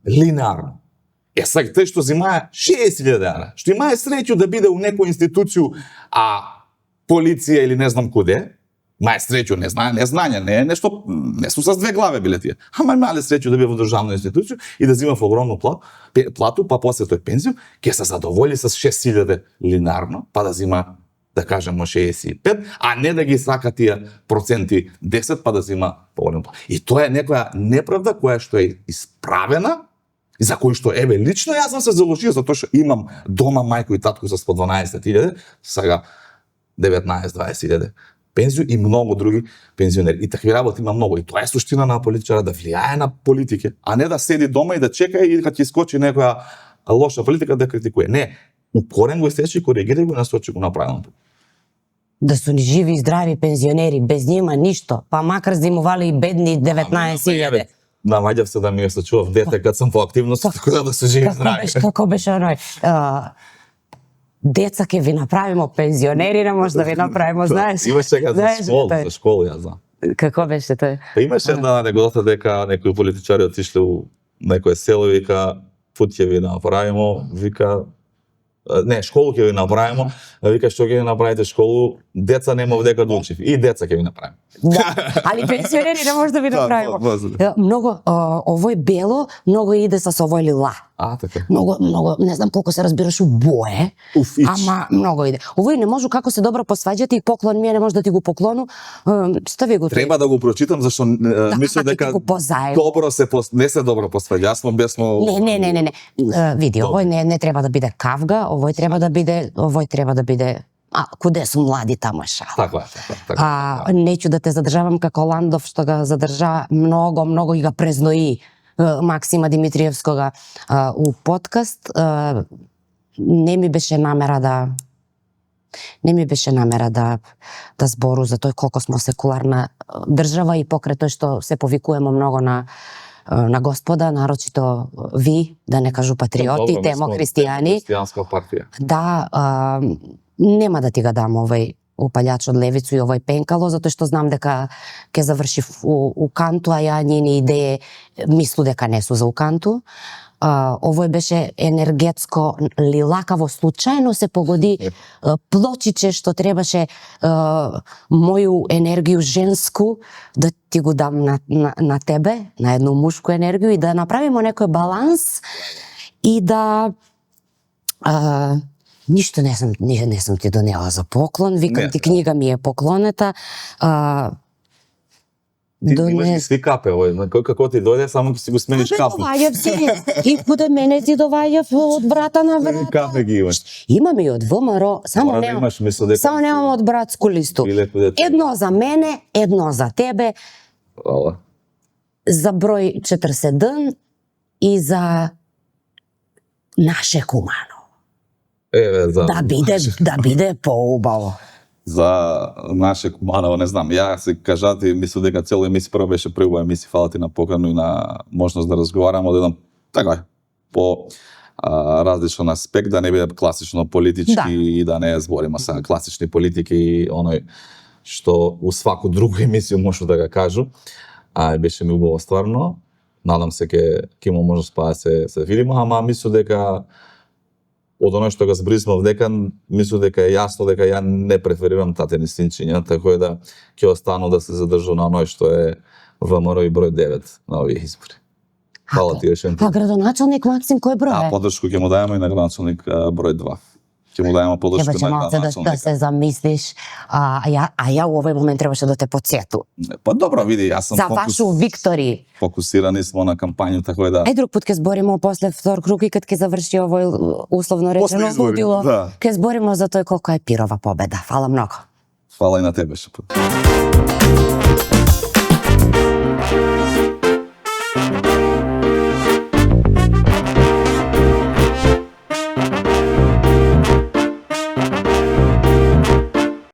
линеарно. Сега тој што земае 60.000 денара, што имае среќу да биде у некоја институцију, полиција или не знам куде, мае среќу, незнање, не е нешто, не су с две глави биле тие. Ама имале среќу да биде во државна институција и да зема огромно плату, па после тој пензију, ќе се задоволи с 6.000 линарно, па да зема, да кажемо 65, а не да ги сака тие проценти 10, па да зема поголем плату. И тоа е некоја неправда која што е исправена, и за кој што, еве, лично јас сам се залошил, затоа што имам дома мајко и татко со по 12.000, сега 19-20.000 пензију и многу други пензионери. И такви работи има многу. И тоа е суштина на политичара, да влијае на политике, а не да седи дома и да чека и кога ќе скочи некоја лоша политика да критикуе. Не, упорен го истечи, коригирај го, насочи го на правилното. Да су ни живи и здрави пензионери, без нима ништо, па макар земувале и бедни 19.000. Намаѓав се да ми се чував дете кад сум по активност, така да се живи здрави. Како беше оној? Деца ќе ви направимо, пензионери не може да ви направимо, знаеш? Имаш сега за школа, јас знам. Како беше тој? Имаше една анегдота дека некои политичари отишле у некое село и вика пут ќе ви направимо, вика не, школу ќе ви направимо, вика што ќе ви направите школу, деца нема дека да учи. И деца ќе ви направиме. Да, али пенсионери не може да ви направимо. Многу овој бело, многу иде со овој лила. Така. Многу, не знам колку се разбираш у бое, ама многу иде. Овој не можу како се добро посваѓате и поклон ми не може да ти го поклону. Стави го. Треба да го прочитам зашто мислам дека добро не се добро посваѓа. Јас смо Не. Види, овој не треба да биде кавга, овој треба да биде куде су млади, таму е шал. Така. Неќу да те задржавам како Ландов, што ga задржа многу и ga презнои Максима Димитриевскога у подкаст. Не ми беше намера да збору за тој колку смо секуларна држава и покрај тој што се повикуваме многу на Господа, нарочито ви, да не кажу патриоти, демохристијани. Христијанска партија. Да, нема да ти го дам овој упалјач од левицу и овој пенкало, затоа што знам дека ќе заврши у канту, а ја нивни идеи мислу дека не су за уканту. Овој беше енергетско лилакаво, случајно се погоди плочиче што требаше моју енергiju женску да ти го дам на тебе, на едну мушку енергiju и да направиме некој баланс и да ништо не сум ти донела за поклон, викам ти книга ми е поклонета. Ти имаш сви капе, како ти дојде, само ќе си го смениш капу. Доваѓав си, и куде мене ти доваѓав од брата на брата. Капе ги имаш. Имам и од ВМРО, само немам од братску листу. Едно за мене, едно за тебе. За број 40 и за наше Куманово. Да биде поубаво. За наше Куманово, не знам. Ја се кажати, мислам дека цела емисија прво беше преубава емисија, фала ти на покану и на можност да разговараме од еден така по различен аспект, да не биде класично политички и да не збориме са класични политики и оној што у сваку друго емисија можу да го кажу. Беше ми убаво стварно. Надам се ќе имам можност па се видиме, ама мислам дека од оно што го збрисмав дека, мислам дека е јасно дека ја не преферирам татени синчиња, така да ќе остану да се задржу на оној што е ВМРО и број 9 на овие избори. Фала ти еш А градоначалник Максим кој број е? поддршку ќе му дајаме и на градоначалник број 2. Ќе му дајаме поддршку Ебаче на малце да градоначалник. се замислиш, ја у овој момент требаше да те подсету. Па добро, види, јас сум За вашу виктори. фокусирани смо на кампању, така да. Друг пат ќе зборимо после втор круг и кад ќе заврши овој условно речено избори, лудило. да. Ќе зборимо за тој колку е пирова победа. Фала многу. Фала и на тебе, Шапот.